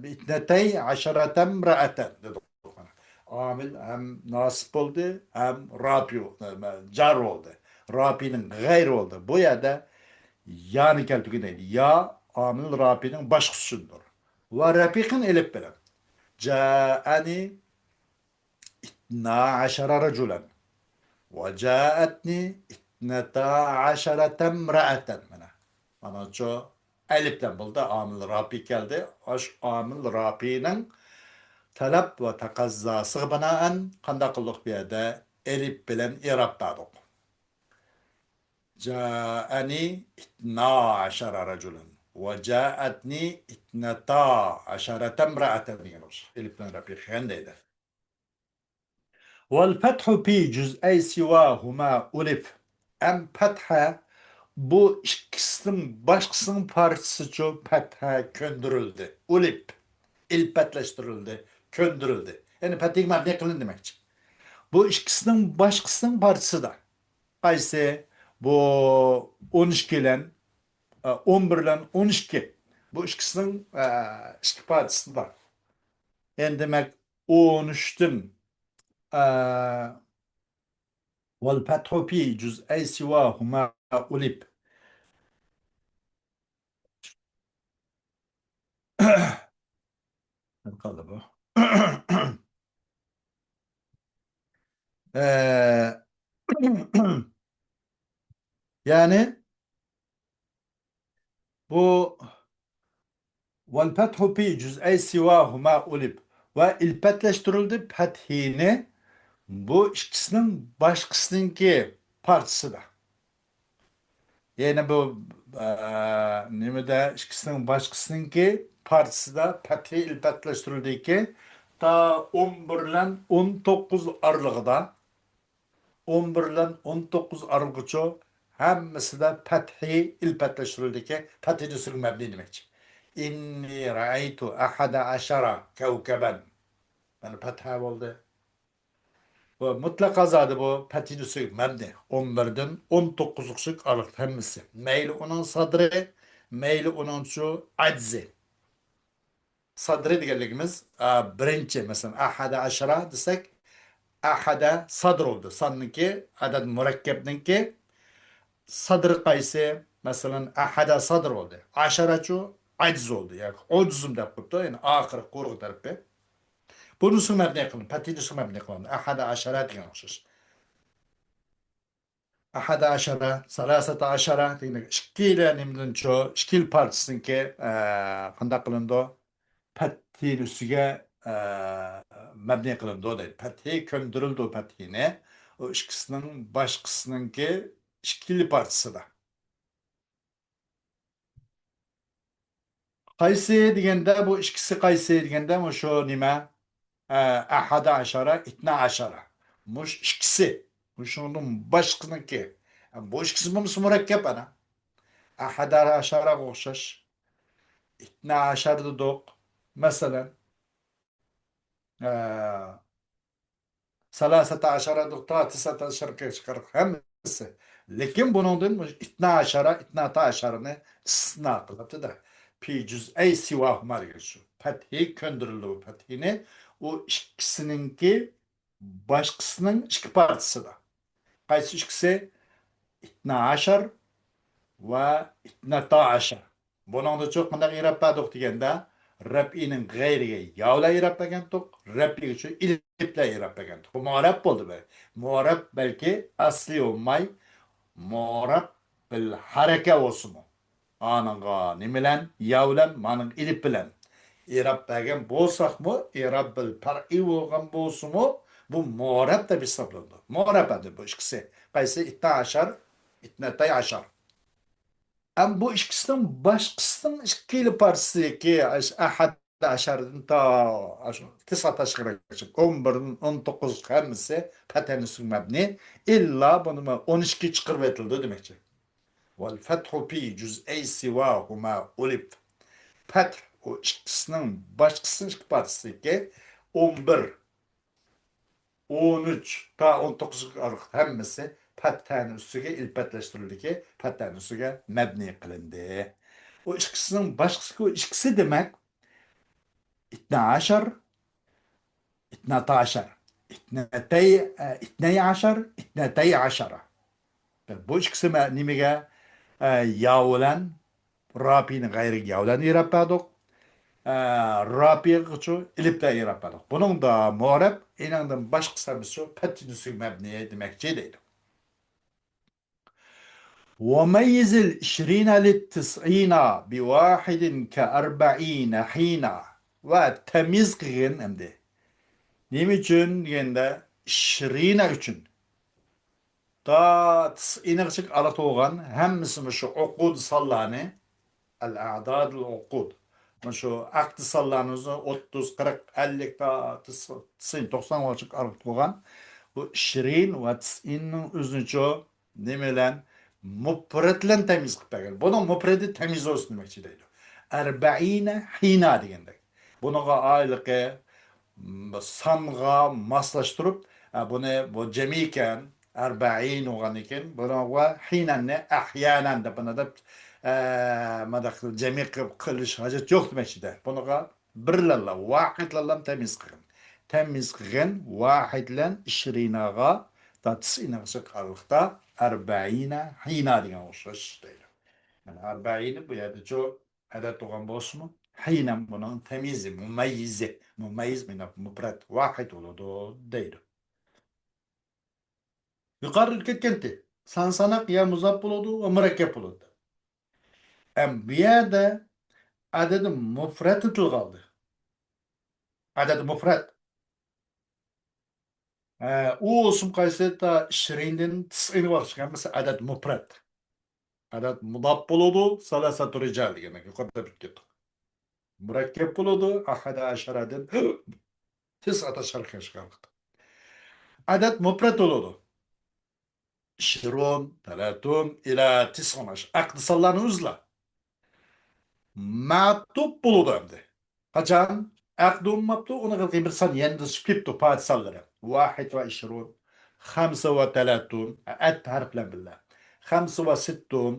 بىئىتنەتەي ئەشەرەتە ئىمرەئەتەن دېدۇق. ئامىل ھەم ناسىب بولدى، ھەم رافى، جار بولدى. رافىنىڭ غەيرى بولدى. بۇ يەردە يانى كەلتۈرگەن دەيدۇ. يا ئامىل رافىنىڭ باشقىسى ئۈچۈندۇر. ۋە رەپىقىن ئېلىپ بىلەن. جائەنى ئىتنا ئەشەرە رەجۇلەن. ۋە جائەتنى ئىتنەتا ئەشەرەتە ئىمرەئەتەن. مانا. مانىچۇ ئەلىپتىن بولدى، ئامىل رافى كەلدى. ئاشۇ ئامىل رافىنىڭ تەلەپ ۋە تەقەززاسىغا بىنائەن قانداق قىلدۇق بۇ يەردە؟ ئەلىپ بىلەن ئىراب بەردۇق. جائەنى ئىتنا ئەشەرە رەجۇلەن. ۋە جائەتنى ئىتنەتا ئەشەرەتە ئىمرەئەتەن دېگەن ئوخشاش. ئەلىپ بىلەن رەپى كەلگەن دەيدۇ. ۋەل فەتھۇ فى جۈزئەي سىۋاھۇما ئۇلىف. ئەم پەتھە بۇ ئىككىسىنىڭ باشقىسىنىڭ پارچىسىچۇ پەتھە كۆندۈرۈلدى. ئۇلىپ، ئىلپەتلەشتۈرۈلدى، كۆندۈرۈلدى. يەنى پەتھىگە مەبنى قىلىندى دېمەكچى. بۇ ئىككىسىنىڭ باشقىسىنىڭ پارچىسىدا. قايسى؟ بۇ ئون ئىككى بىلەن، ئە، ئون بىر بىلەن ئون ئىككى. بۇ ئىككىسىنىڭ، ئە، ئىككى پارچىسى بار. يەنى دېمەك، ئون ئۈچتىن، ئە، والفتح في جزئي سواهما ألف. قالدى بۇ. ئە، يەنى بۇ والفتح في جزئي سواهما ألف ۋە ئىلپەتلەشتۈرۈلدى پەتھىنى بۇ ئىككىسىنىڭ باشقىسىنىڭكى پارچىسىدا. يەنى بۇ، ئە، نېمىدە، ئىككىسىنىڭ باشقىسىنىڭكى پارچىسىدا پەتھى ئىلپەتلەشتۈرۈلدىكى تا ئون بىر بىلەن ئون توققۇز ئارىلىقىدا، ئون بىر بىلەن ئون توققۇز ئارىلىقىچۇ ھەممىسىدە پەتھى ئىلپەتلەشتۈرۈلدىكى، پەتھى نۇسخىگە مەبنى دېمەكچى. إني رأيت أحد عشر كوكبا. مانا پەتھە بولدى. بۇ مۇتلەق ئازادە بۇ پەتھى نۇسخىگە مەبنى. ئون بىردىن ئون توققۇزغىچە ئارىلىق ھەممىسى. مەيلى ئۇنىڭ سادرى، مەيلى ئۇنىڭچۇ ئەجزى. سادرى دېگەنلىكىمىز، ئا، بىرىنچى، مەسىلەن، ئەھەدە ئەشەرە دېسەك، ئەھەدە سادر بولدى. ساننىڭكى، ئەدەد مۇرەككەپنىڭكى سادرى قايسى؟ مەسىلەن، ئەھەدە سادر بولدى. ئەشەرەچۇ؟ ئەجز بولدى. ياكى ئوجزۇم دەپ قويۇپتۇ. يەنى ئاخىرى قۇرۇق تەرىپى. بۇ نۇسخا مەبنى قىلىندى. پەتھى نۇسخا مەبنى قىلىندى. ئەھەدە ئەشەرە دېگەن ئوخشاش. ئەھەدە ئەشەرە، سالاسەتە ئەشەرە دېگەن ئىككىلا نېمىدىنچۇ، ئىككىلا پارچىسىنىڭكى، ئە، قانداق قىلىنىدۇ؟ پەتھىنىڭ ئۈستىگە، ئە، مەبنى قىلىنىدۇ دەيدۇ. پەتھى كۆندۈرۈلىدۇ پەتھىنى. ئۇ ئىككىسىنىڭ باشقىسىنىڭكى ئىككىلا پارچىسىدا. قايسى دېگەندە، بۇ ئىككىسى قايسى دېگەندە، مۇشۇ نېمە؟ ئە، ئەھەدە ئەشەرە، ئىتنا ئەشەرە. مۇشۇ ئىككىسى. مۇشۇنىڭدىن باشقىنىڭكى. بۇ ئىككىسى بولمىسا مۇرەككەپ ئەنە. ئەھەدە ئەشەرەگە ئوخشاش. ئىتنا ئەشەر دېدۇق. مەسىلەن، ئە، سالاسەتە ئەشەرە دېدۇق، تا تىسئەتە ئەشەرگە چىقارغان ھەممىسى. لېكىن بۇنىڭدىن مۇشۇ ئىتنا ئەشەرە، ئىتناتا ئەشەرىنى ئىستىسنا قىلىپتۇ-دە. في جزئي سواهما دېگەن شۇ. پەتھى كۆندۈرۈلدى بۇ پەتھىنى. ئۇ ئىككىسىنىڭكى باشقىسىنىڭ ئىككى پارچىسىدا. قايسى ئىككىسى؟ ئىتنا ئەشەر ۋە ئىتناتا ئەشەر. بۇنىڭدىچۇ قانداق ئىراب بەردۇق دېگەندە، رەپئىنىڭ غەيرىگە يا بىلەن ئىراب بەرگەنتۇق، رەپئىگىچۇ ئېلىپ بىلەن ئىراب بەرگەنتۇق. بۇ مۇئرەب بولدى بۇ. مۇئرەب بەلكى ئەسلى بولماي، مۇئرەب بىل ھەرەكە بولسىمۇ. ئانىڭغا نېمە بىلەن؟ يا بىلەن، مانىڭ ئېلىپ بىلەن ئىراب بەرگەن بولساقمۇ، ئىراب بىل پەرئى بولغان بولسىمۇ، بۇ مۇئرەب دەپ ھېسابلىنىدۇ. مۇئرەب ئەمدى بۇ ئىككىسى. قايسى؟ ئىتنا ئەشەر، ئىتنەتەي ئەشەر. ئەم بۇ ئىككىسىنىڭ باشقىسىنىڭ ئىككىلا پارچىسىدىكى ئەش-، ئەھەد ئەشەردىن تا ئاشۇ تىسئەتە ئەشەرگىچە، ئون بىردىن ئون توققۇز ھەممىسى پەتھىنى سۈرمەبنى، ئىللا بۇنى ئون ئىككى چىقىرىۋېتىلدى دېمەكچى. والفتح في جزئي سواهما ألف. پەتھ ئۇ ئىككىسىنىڭ باشقىسىنىڭ ئىككى پارچىسىدىكى ئون بىر، ئون ئۈچ تا ئون توققۇز ئارىلىق ھەممىسى پەتھەنىڭ ئۈستىگە ئىلپەتلەشتۈرۈلدىكى، پەتھەنىڭ ئۈستىگە مەبنى قىلىندى. ئۇ ئىككىسىنىڭ باشقىسى، ئۇ ئىككىسى دېمەك، ئىتنا ئەشەر، ئىتناتا ئەشەر، ئىتنەتەي، ئە، ئىتنەي ئەشەر، ئىتنەتەي ئەشەرە. بۇ ئىككىسى مە-، نېمىگە، ئە، يا بىلەن، رەپئىنىڭ غەيرىگە يا بىلەن ئىراب بەردۇق. ئە، رەپئىگىچۇ ئېلىپ بىلەن ئىراب بەردۇق. بۇنىڭدا مۇئرەب، ئېنىڭدىن باشقىسى ھەممىسىچۇ پەتھىنى سۈرمەبنى دېمەكچى دەيدۇ. وميز العشرين للتسعين بواحد كأربعين حينا. ۋە تەميىز قىلغىن ئەمدى. نېمە ئۈچۈن دېگەندە، ئىشرىنا ئۈچۈن. تا تىسئىنىغىچە ئارىلىق بولغان ھەممىسى مۇشۇ ئوقۇد سانلارنى، الأعداد العقود. مۇشۇ ئەقدى سانلارنى ئوتتۇز، قىرىق، ئەللىك تا تىسئىن، توقسانغىچە ئارىلىق بولغان بۇ ئىشرىن ۋە تىسئىننىڭ ئۆزىنىچۇ نېمە بىلەن؟ مۇپرەت بىلەن تەميىز قىلىپ بەرگەن. بۇنىڭ مۇپرەتى تەميىز بولسۇن دېمەكچى دەيدۇ. ئەربەئىنە ھىنا دېگەندەك. بۇنىڭغا ئايلىقى، م، سانغا ماسلاشتۇرۇپ، ئە، بۇنى، بۇ جەمئىي ئىكەن، ئەربەئىن بولغاندىن كېيىن، بۇنىڭغا ھىنەننى ئەھيانەن دەپ، بۇنى دەپ، ئە، مانداق جەمئىي قىلىپ قىلىش ھاجەت يوق دېمەكچىدە. بۇنىڭغا بىرلەنلا، ۋاھىدلەنلا تەميىز قىلغىن. تەميىز قىلغىن، ۋاھىدلەن ئىشرىناغا، تا تىسئىنىغىچە قارىلىقتا، ئەربەئىنە ھىنا دېگەن ئوخشاش دەيدۇ. يەنى ئەربەئىنە بۇ يەردىچۇ ئەدەت بولغان بولسىمۇ، ھىنا بۇنىڭ تەميىزى، مۇمەييىزى، مۇمەييىز مۇپرەت، ۋاھىد بولىدۇ دەيدۇ. يۇقىرىدا كەتكەنتى. سان ساناق يا مۇزاپ بولىدۇ ۋە مۇرەككەپ بولىدۇ. ئەم، بۇ يەردە ئەدەدى مۇپرەتنى تىلغا ئالدى. ئەدەدى مۇپرەت. ئە، ئۇ بولسۇن قايسى تا ئىشرىندىن تىسئىنغا ۋاقىت چىققان بولسا ئەدەد مۇپرەت. ئەدەد مۇداپ بولىدۇ، سالاسەتۇ رىجال دېگەندەك يۇقىرىدا بىلىپ كەتتۇق. مۇرەككەپ بولىدۇ، ئەھەدە ئەشەرەدىن تىسئەتە ئەشەر قىلىشقا ۋاقىت. ئەدەد مۇپرەت بولىدۇ. ئىشرۇن، تەلاتۇن، ئىلە تىسئۇن ئەشەر. ئەقدى سانلارنى ئۆزلا. مەتۇپ بولىدۇ ئەمدى. قاچان؟ ئەقدى بولماپتۇ، ئۇنىڭ بىر سان يەنە چۈشۈپ كېتىپتۇ، پاتى سانلىرى. ۋاھىد ۋە ئىشرۇن، خەمسە ۋە تەلاتۇن، ئەت ھەرپ بىلەن بىللە. خەمسە ۋە سىتتۇن،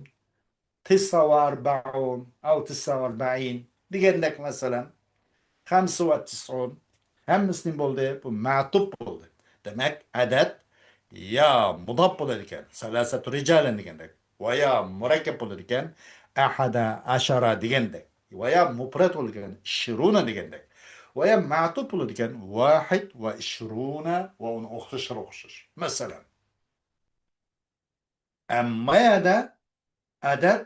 تىسئە ۋە ئەربەئۇن، ئەۋ تىسئە ۋە ئەربەئىن دېگەندەك مەسىلەن. خەمسە ۋە تىسئۇن. ھەممىسى نېمە بولدى؟ بۇ مەتۇپ بولدى. دېمەك، ئەدەد يا مۇداپ بولىدىكەن، سەلاسەتۇ رىجالەن دېگەندەك، ۋە يا مۇرەككەپ بولىدىكەن، ئەھەدە ئەشەرە دېگەندەك، ۋە يا مۇپرەت بولىدىكەن، ئىشرۇنە دېگەندەك، ۋە يا مەتۇپ بولىدىكەن، ۋاھىد ۋە ئىشرۇنە ۋە ئۇنىڭ ئوخشاشلىرىغا ئوخشاش. مەسىلەن، ئەمما يەردە ئەدەد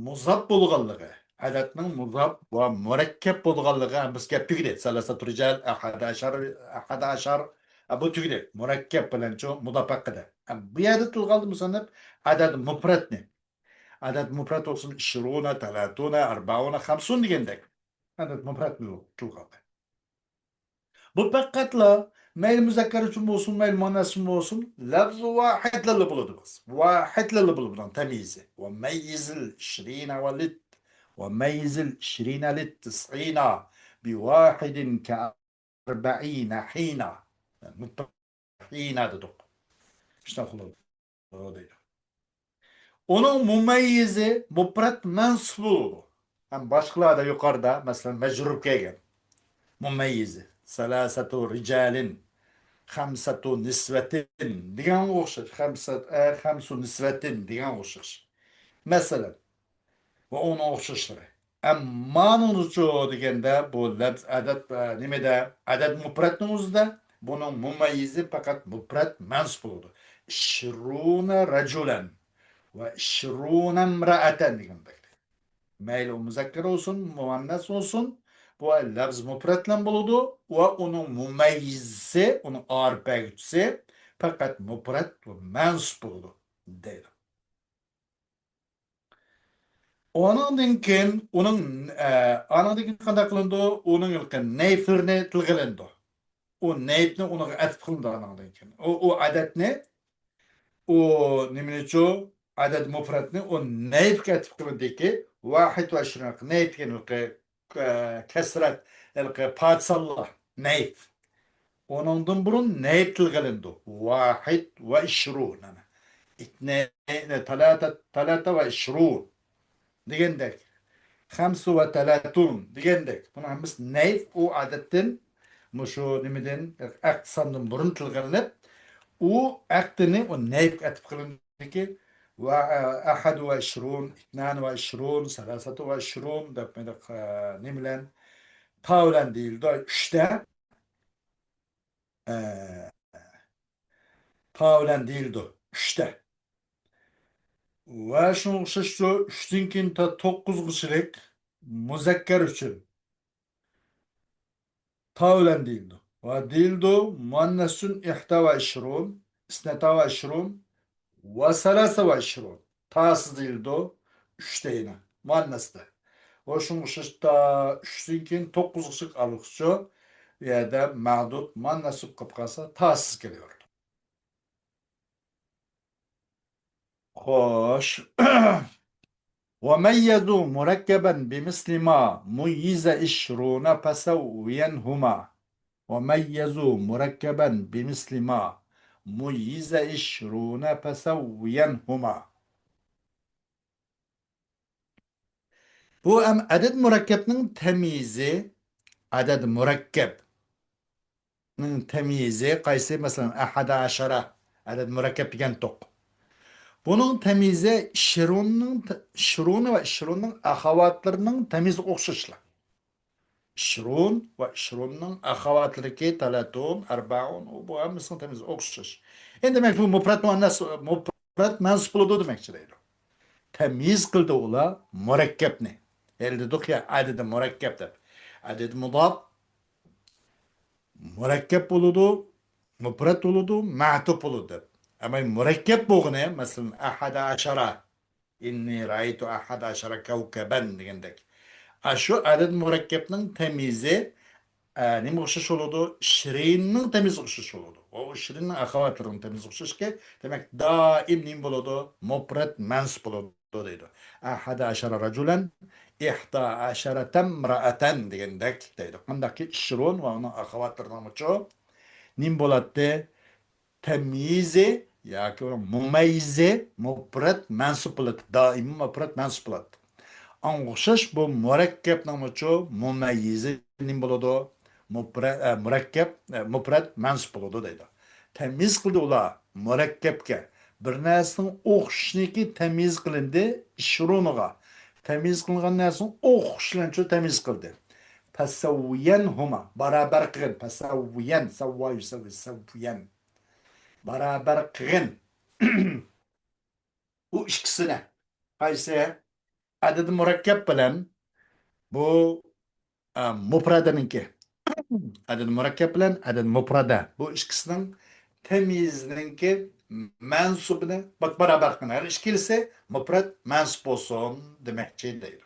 مۇزاپ بولغانلىقى، ئەدەدنىڭ مۇزاپ ۋە مۇرەككەپ بولغانلىقى بىز گەپ تۈگىدى. سەلاسەتۇ رىجال، ئەھەدە ئەشەر، ئەھەدە ئەشەر، ئە، بۇ تۈگىدى. مۇرەككەپ بىلەنچۇ مۇداپ ھەققىدە. ئە، بۇ يەردە تىلغا ئالدى مۇسەننىپ ئەدەد مۇپرەتنى. ئەدەد مۇپرەت بولسۇن، ئىشرۇنە، تەلاتۇنە، ئەربەئۇنە، خەمسۇن دېگەندەك. ئەدەد مۇپرەتنى تىلغا ئالدى. بۇ پەقەتلا مەيلى مۇزەككەر ئۈچۈن بولسۇن، مەيلى مۇئەننەس ئۈچۈن بولسۇن، لەفزى ۋاھىدلىرىلا بولىدۇ بىز. ۋاھىدلىرىلا بولىدۇ بۇنىڭ تەميىزى. ۋە مەييىزىل ئىشرىنە ۋە لىت. ۋە مەييىزىل ئىشرىنە لىت تىسئىنە بىۋاھىدىن كەئەربەئىنە ھىنا. ھىنا دېدۇق. شۇنداق بولىدۇ دەيدۇ. ئۇنىڭ مۇمەييىزى مۇپرەت مەنسۇپ بولىدۇ. ھەم باشقىلاردا يۇقىرىدا، مەسىلەن، مەجرۇر كەلگەن. مۇمەييىزى. سەلاسەتۇ رىجالىن، خەمسەتۇ نىسۋەتىن دېگەنگە ئوخشاش. خەمسەت، ئە، خەمسۇ نىسۋەتىن دېگەنگە ئوخشاش. مەسىلەن، ۋە ئۇنىڭ ئوخشاشلىرى. ئەمما نۇنىچۇ دېگەندە، بۇ لەپز ئەدەد، ئە، نېمىدە؟ ئەدەد مۇپرەتنىڭ ئۆزىدە. بۇنىڭ مۇمەييىزى پەقەت مۇپرەت مەنسۇپ بولىدۇ. ئىشرۇنە رەجۇلەن ۋە ئىشرۇنە ئىمرەئەتەن دېگەندەك. مەيلى ئۇ مۇزەككەر بولسۇن، مۇئەننەس بولسۇن، بۇ لەپز مۇپرەت بىلەن بولىدۇ ۋە ئۇنىڭ مۇمەييىزى، ئۇنىڭ ئارىپ بەرگۈچىسى پەقەت مۇپرەت ۋە مەنسۇپ بولىدۇ دەيدۇ. ئۇنىڭدىن كېيىن ئۇنىڭ، ئە، ئانىڭدىن كېيىن قانداق قىلىنىدۇ؟ ئۇنىڭ ھېلىقى نەيفلىرىنى تىلغا ئېلىنىدۇ. ئۇ نەيفنى ئۇنىڭغا ئەتىپ قىلىنىدۇ ئانىڭدىن كېيىن. ئۇ، ئۇ ئەدەدنى، ئۇ نېمىنىچۇ، ئەدەد مۇپرەتنى ئۇ نەيفكە ئەتىپ قىلىنىدىكى، ۋاھىد ۋە ئىشرۇن، نەيف دېگەن ھېلىقى، ئە، كەسرەت، ھېلىقى پاتى سانلار، نەيف. ئۇنىڭدىن بۇرۇن نەيف تىلغا ئېلىنىدۇ. ۋاھىد ۋە ئىشرۇن. ئىتنەينى، تالاتە، تالاتە ۋە ئىشرۇن دېگەندەك. خەمسە ۋە تالاتۇن دېگەندەك. بۇنىڭ ھەممىسى نەيف، ئۇ ئادەتتىن مۇشۇ نېمىدىن، ئەقدى ساندىن بۇرۇن تىلغا ئېلىنىپ، ئۇ ئەقدىنى ئۇ نەيفكە ئەتىپ قىلىندىكى ۋە، ئە، ئەھەد ۋە ئىشرۇن، ئىتنان ۋە ئىشرۇن، سەلاسەتۇ ۋە ئىشرۇن دەپ، ئە، نېمە بىلەن، تا بىلەن دېيىلىدۇ، ئۈچتە. ئە، تا بىلەن دېيىلىدۇ، ئۈچتە. ۋە شۇنىڭغا ئوخشاشچۇ، ئۈچتىن كېيىن تا توققۇزغىچىلىك مۇزەككەر ئۈچۈن تا بىلەن دېيىلىدۇ. ۋە دېيىلىدۇ، مۇئەننەس ئۈچۈن ئىھدا ۋە ئىشرۇن، ئىسنەتا ۋە ئىشرۇن، ۋە سەلاسە ۋە ئىشرۇن. تاسىز دېيىلىدۇ، ئۈچتە يەنە مۇئەننەستە. ۋە شۇنىڭغا ئوخشاش تا ئۈچتىن كېيىن توققۇزغىچە ئارىلىقچۇ، بۇ يەردە مەدۇد مۇئەننەس بولۇپ قالسا، تاسىز كېلىۋېرىدۇ. خوش. وميزوا مركبا بمثل ما ميز عشرون فسوينهما. وميزوا مركبا بمثل ما ميز عشرون فسوينهما. بۇ ئەم-، ئەدەد مۇرەككەپنىڭ تەميىزى، ئەدەد مۇرەككەپنىڭ تەميىزى قايسى؟ مەسىلەن، ئەھەدە ئەشەرە، ئەدەد مۇرەككەپ دېگەنتۇق. بۇنىڭ تەميىزى ئىشرۇننىڭ ت-، ئىشرۇن ۋە ئىشرۇننىڭ ئەخەۋاتلىرىنىڭ تەميىزىگە ئوخشاشلا. ئىشرۇن ۋە ئىشرۇننىڭ ئەخەۋاتلىرىكى تەلاتۇن، ئەربەئۇن، ئۇ، بۇ ھەممىسىنىڭ تەميىزى ئوخشاش. ئەمدى دېمەك، بۇ مۇپرەت مۇئەننەس، مۇپرەت مەنسۇپ بولىدۇ دېمەكچى دەيدۇ. تەميىز قىلدى ئۇلار مۇرەككەپنى. ھېلى دېدۇق يا، ئەدىدى مۇرەككەپ دەپ. ئەدىدى مۇداپ مۇرەككەپ بولىدۇ، مۇپرەت بولىدۇ، مەتۇپ بولىدۇ دەپ. ئەمما مۇرەككەپ بولغىنى، مەسىلەن، ئەھەدە ئەشەرە، ئىننى رەئەيتۇ ئەھەدە ئەشەرە كەۋكەبەن دېگەندەك. ئاشۇ ئەدەد مۇرەككەپنىڭ تەميىزى، ئە، نېمىگە ئوخشاش بولىدۇ؟ ئىشرىننىڭ تەميىزىگە ئوخشاش بولىدۇ. ئۇ ئىشرىننىڭ ئەخەۋاتلىرىنىڭ تەميىزىگە ئوخشاشكى، دېمەك، دائىم نېمە بولىدۇ؟ مۇپرەت مەنسۇپ بولىدۇ دەيدۇ. ئەھەدە ئەشەرە رەجۇلەن، ئىھدا ئەشەرەتەمرەئەتەن دېگەندەك دەيدۇ. قانداقكى ئىشرۇن ۋە ئۇنىڭ ئەخەۋاتلىرىنىڭمۇچۇ نېمە بولاتتى؟ تەميىزى ياكى ئۇنىڭ مۇمەييىزى مۇپرەت مەنسۇپ بولاتتى. دائىم مۇپرەت مەنسۇپ بولاتتى. ئاڭغا ئوخشاش بۇ مۇرەككەپنىڭمۇچۇ مۇمەييىزى نېمە بولىدۇ؟ مۇپرە-، ئە، مۇرەككەپ، ئە، مۇپرەت مەنسۇپ بولىدۇ دەيدۇ. تەميىز قىلدى ئۇلار مۇرەككەپكە. بىر نەرسىنىڭ ئوخشىشىنىڭكى تەميىز قىلىندى ئىشرۇنىغا. تەميىز قىلىنغان نەرسىنىڭ ئوخشىشىنىڭچۇ تەميىز قىلدى. پەسەۋۋىيەن ھۇما. بارابەر قىلغىن. پەسەۋۋىيەن. سەۋۋا يۇسەۋۋى سەۋۋىيەن. بارابەر قىلغىن. ئۇ ئىككىسىنى. قايسى؟ ئەدەد مۇرەككەپ بىلەن بۇ، ئە، مۇپرەدىنىڭكى. ئەدەد مۇرەككەپ بىلەن ئەدەد مۇپرەدە. بۇ ئىككىسىنىڭ تەميىزىنىڭكى مەنسۇبىنى بارابەر قىلىڭ. ھەر ئىككىلىسى مۇپرەت مەنسۇب بولسۇن دېمەكچى دەيدۇ.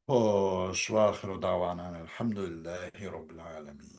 خوش، ۋاخىرۇ داۋانا ئەلھەمدۇلىللاھى رەببىل ئالەمىن.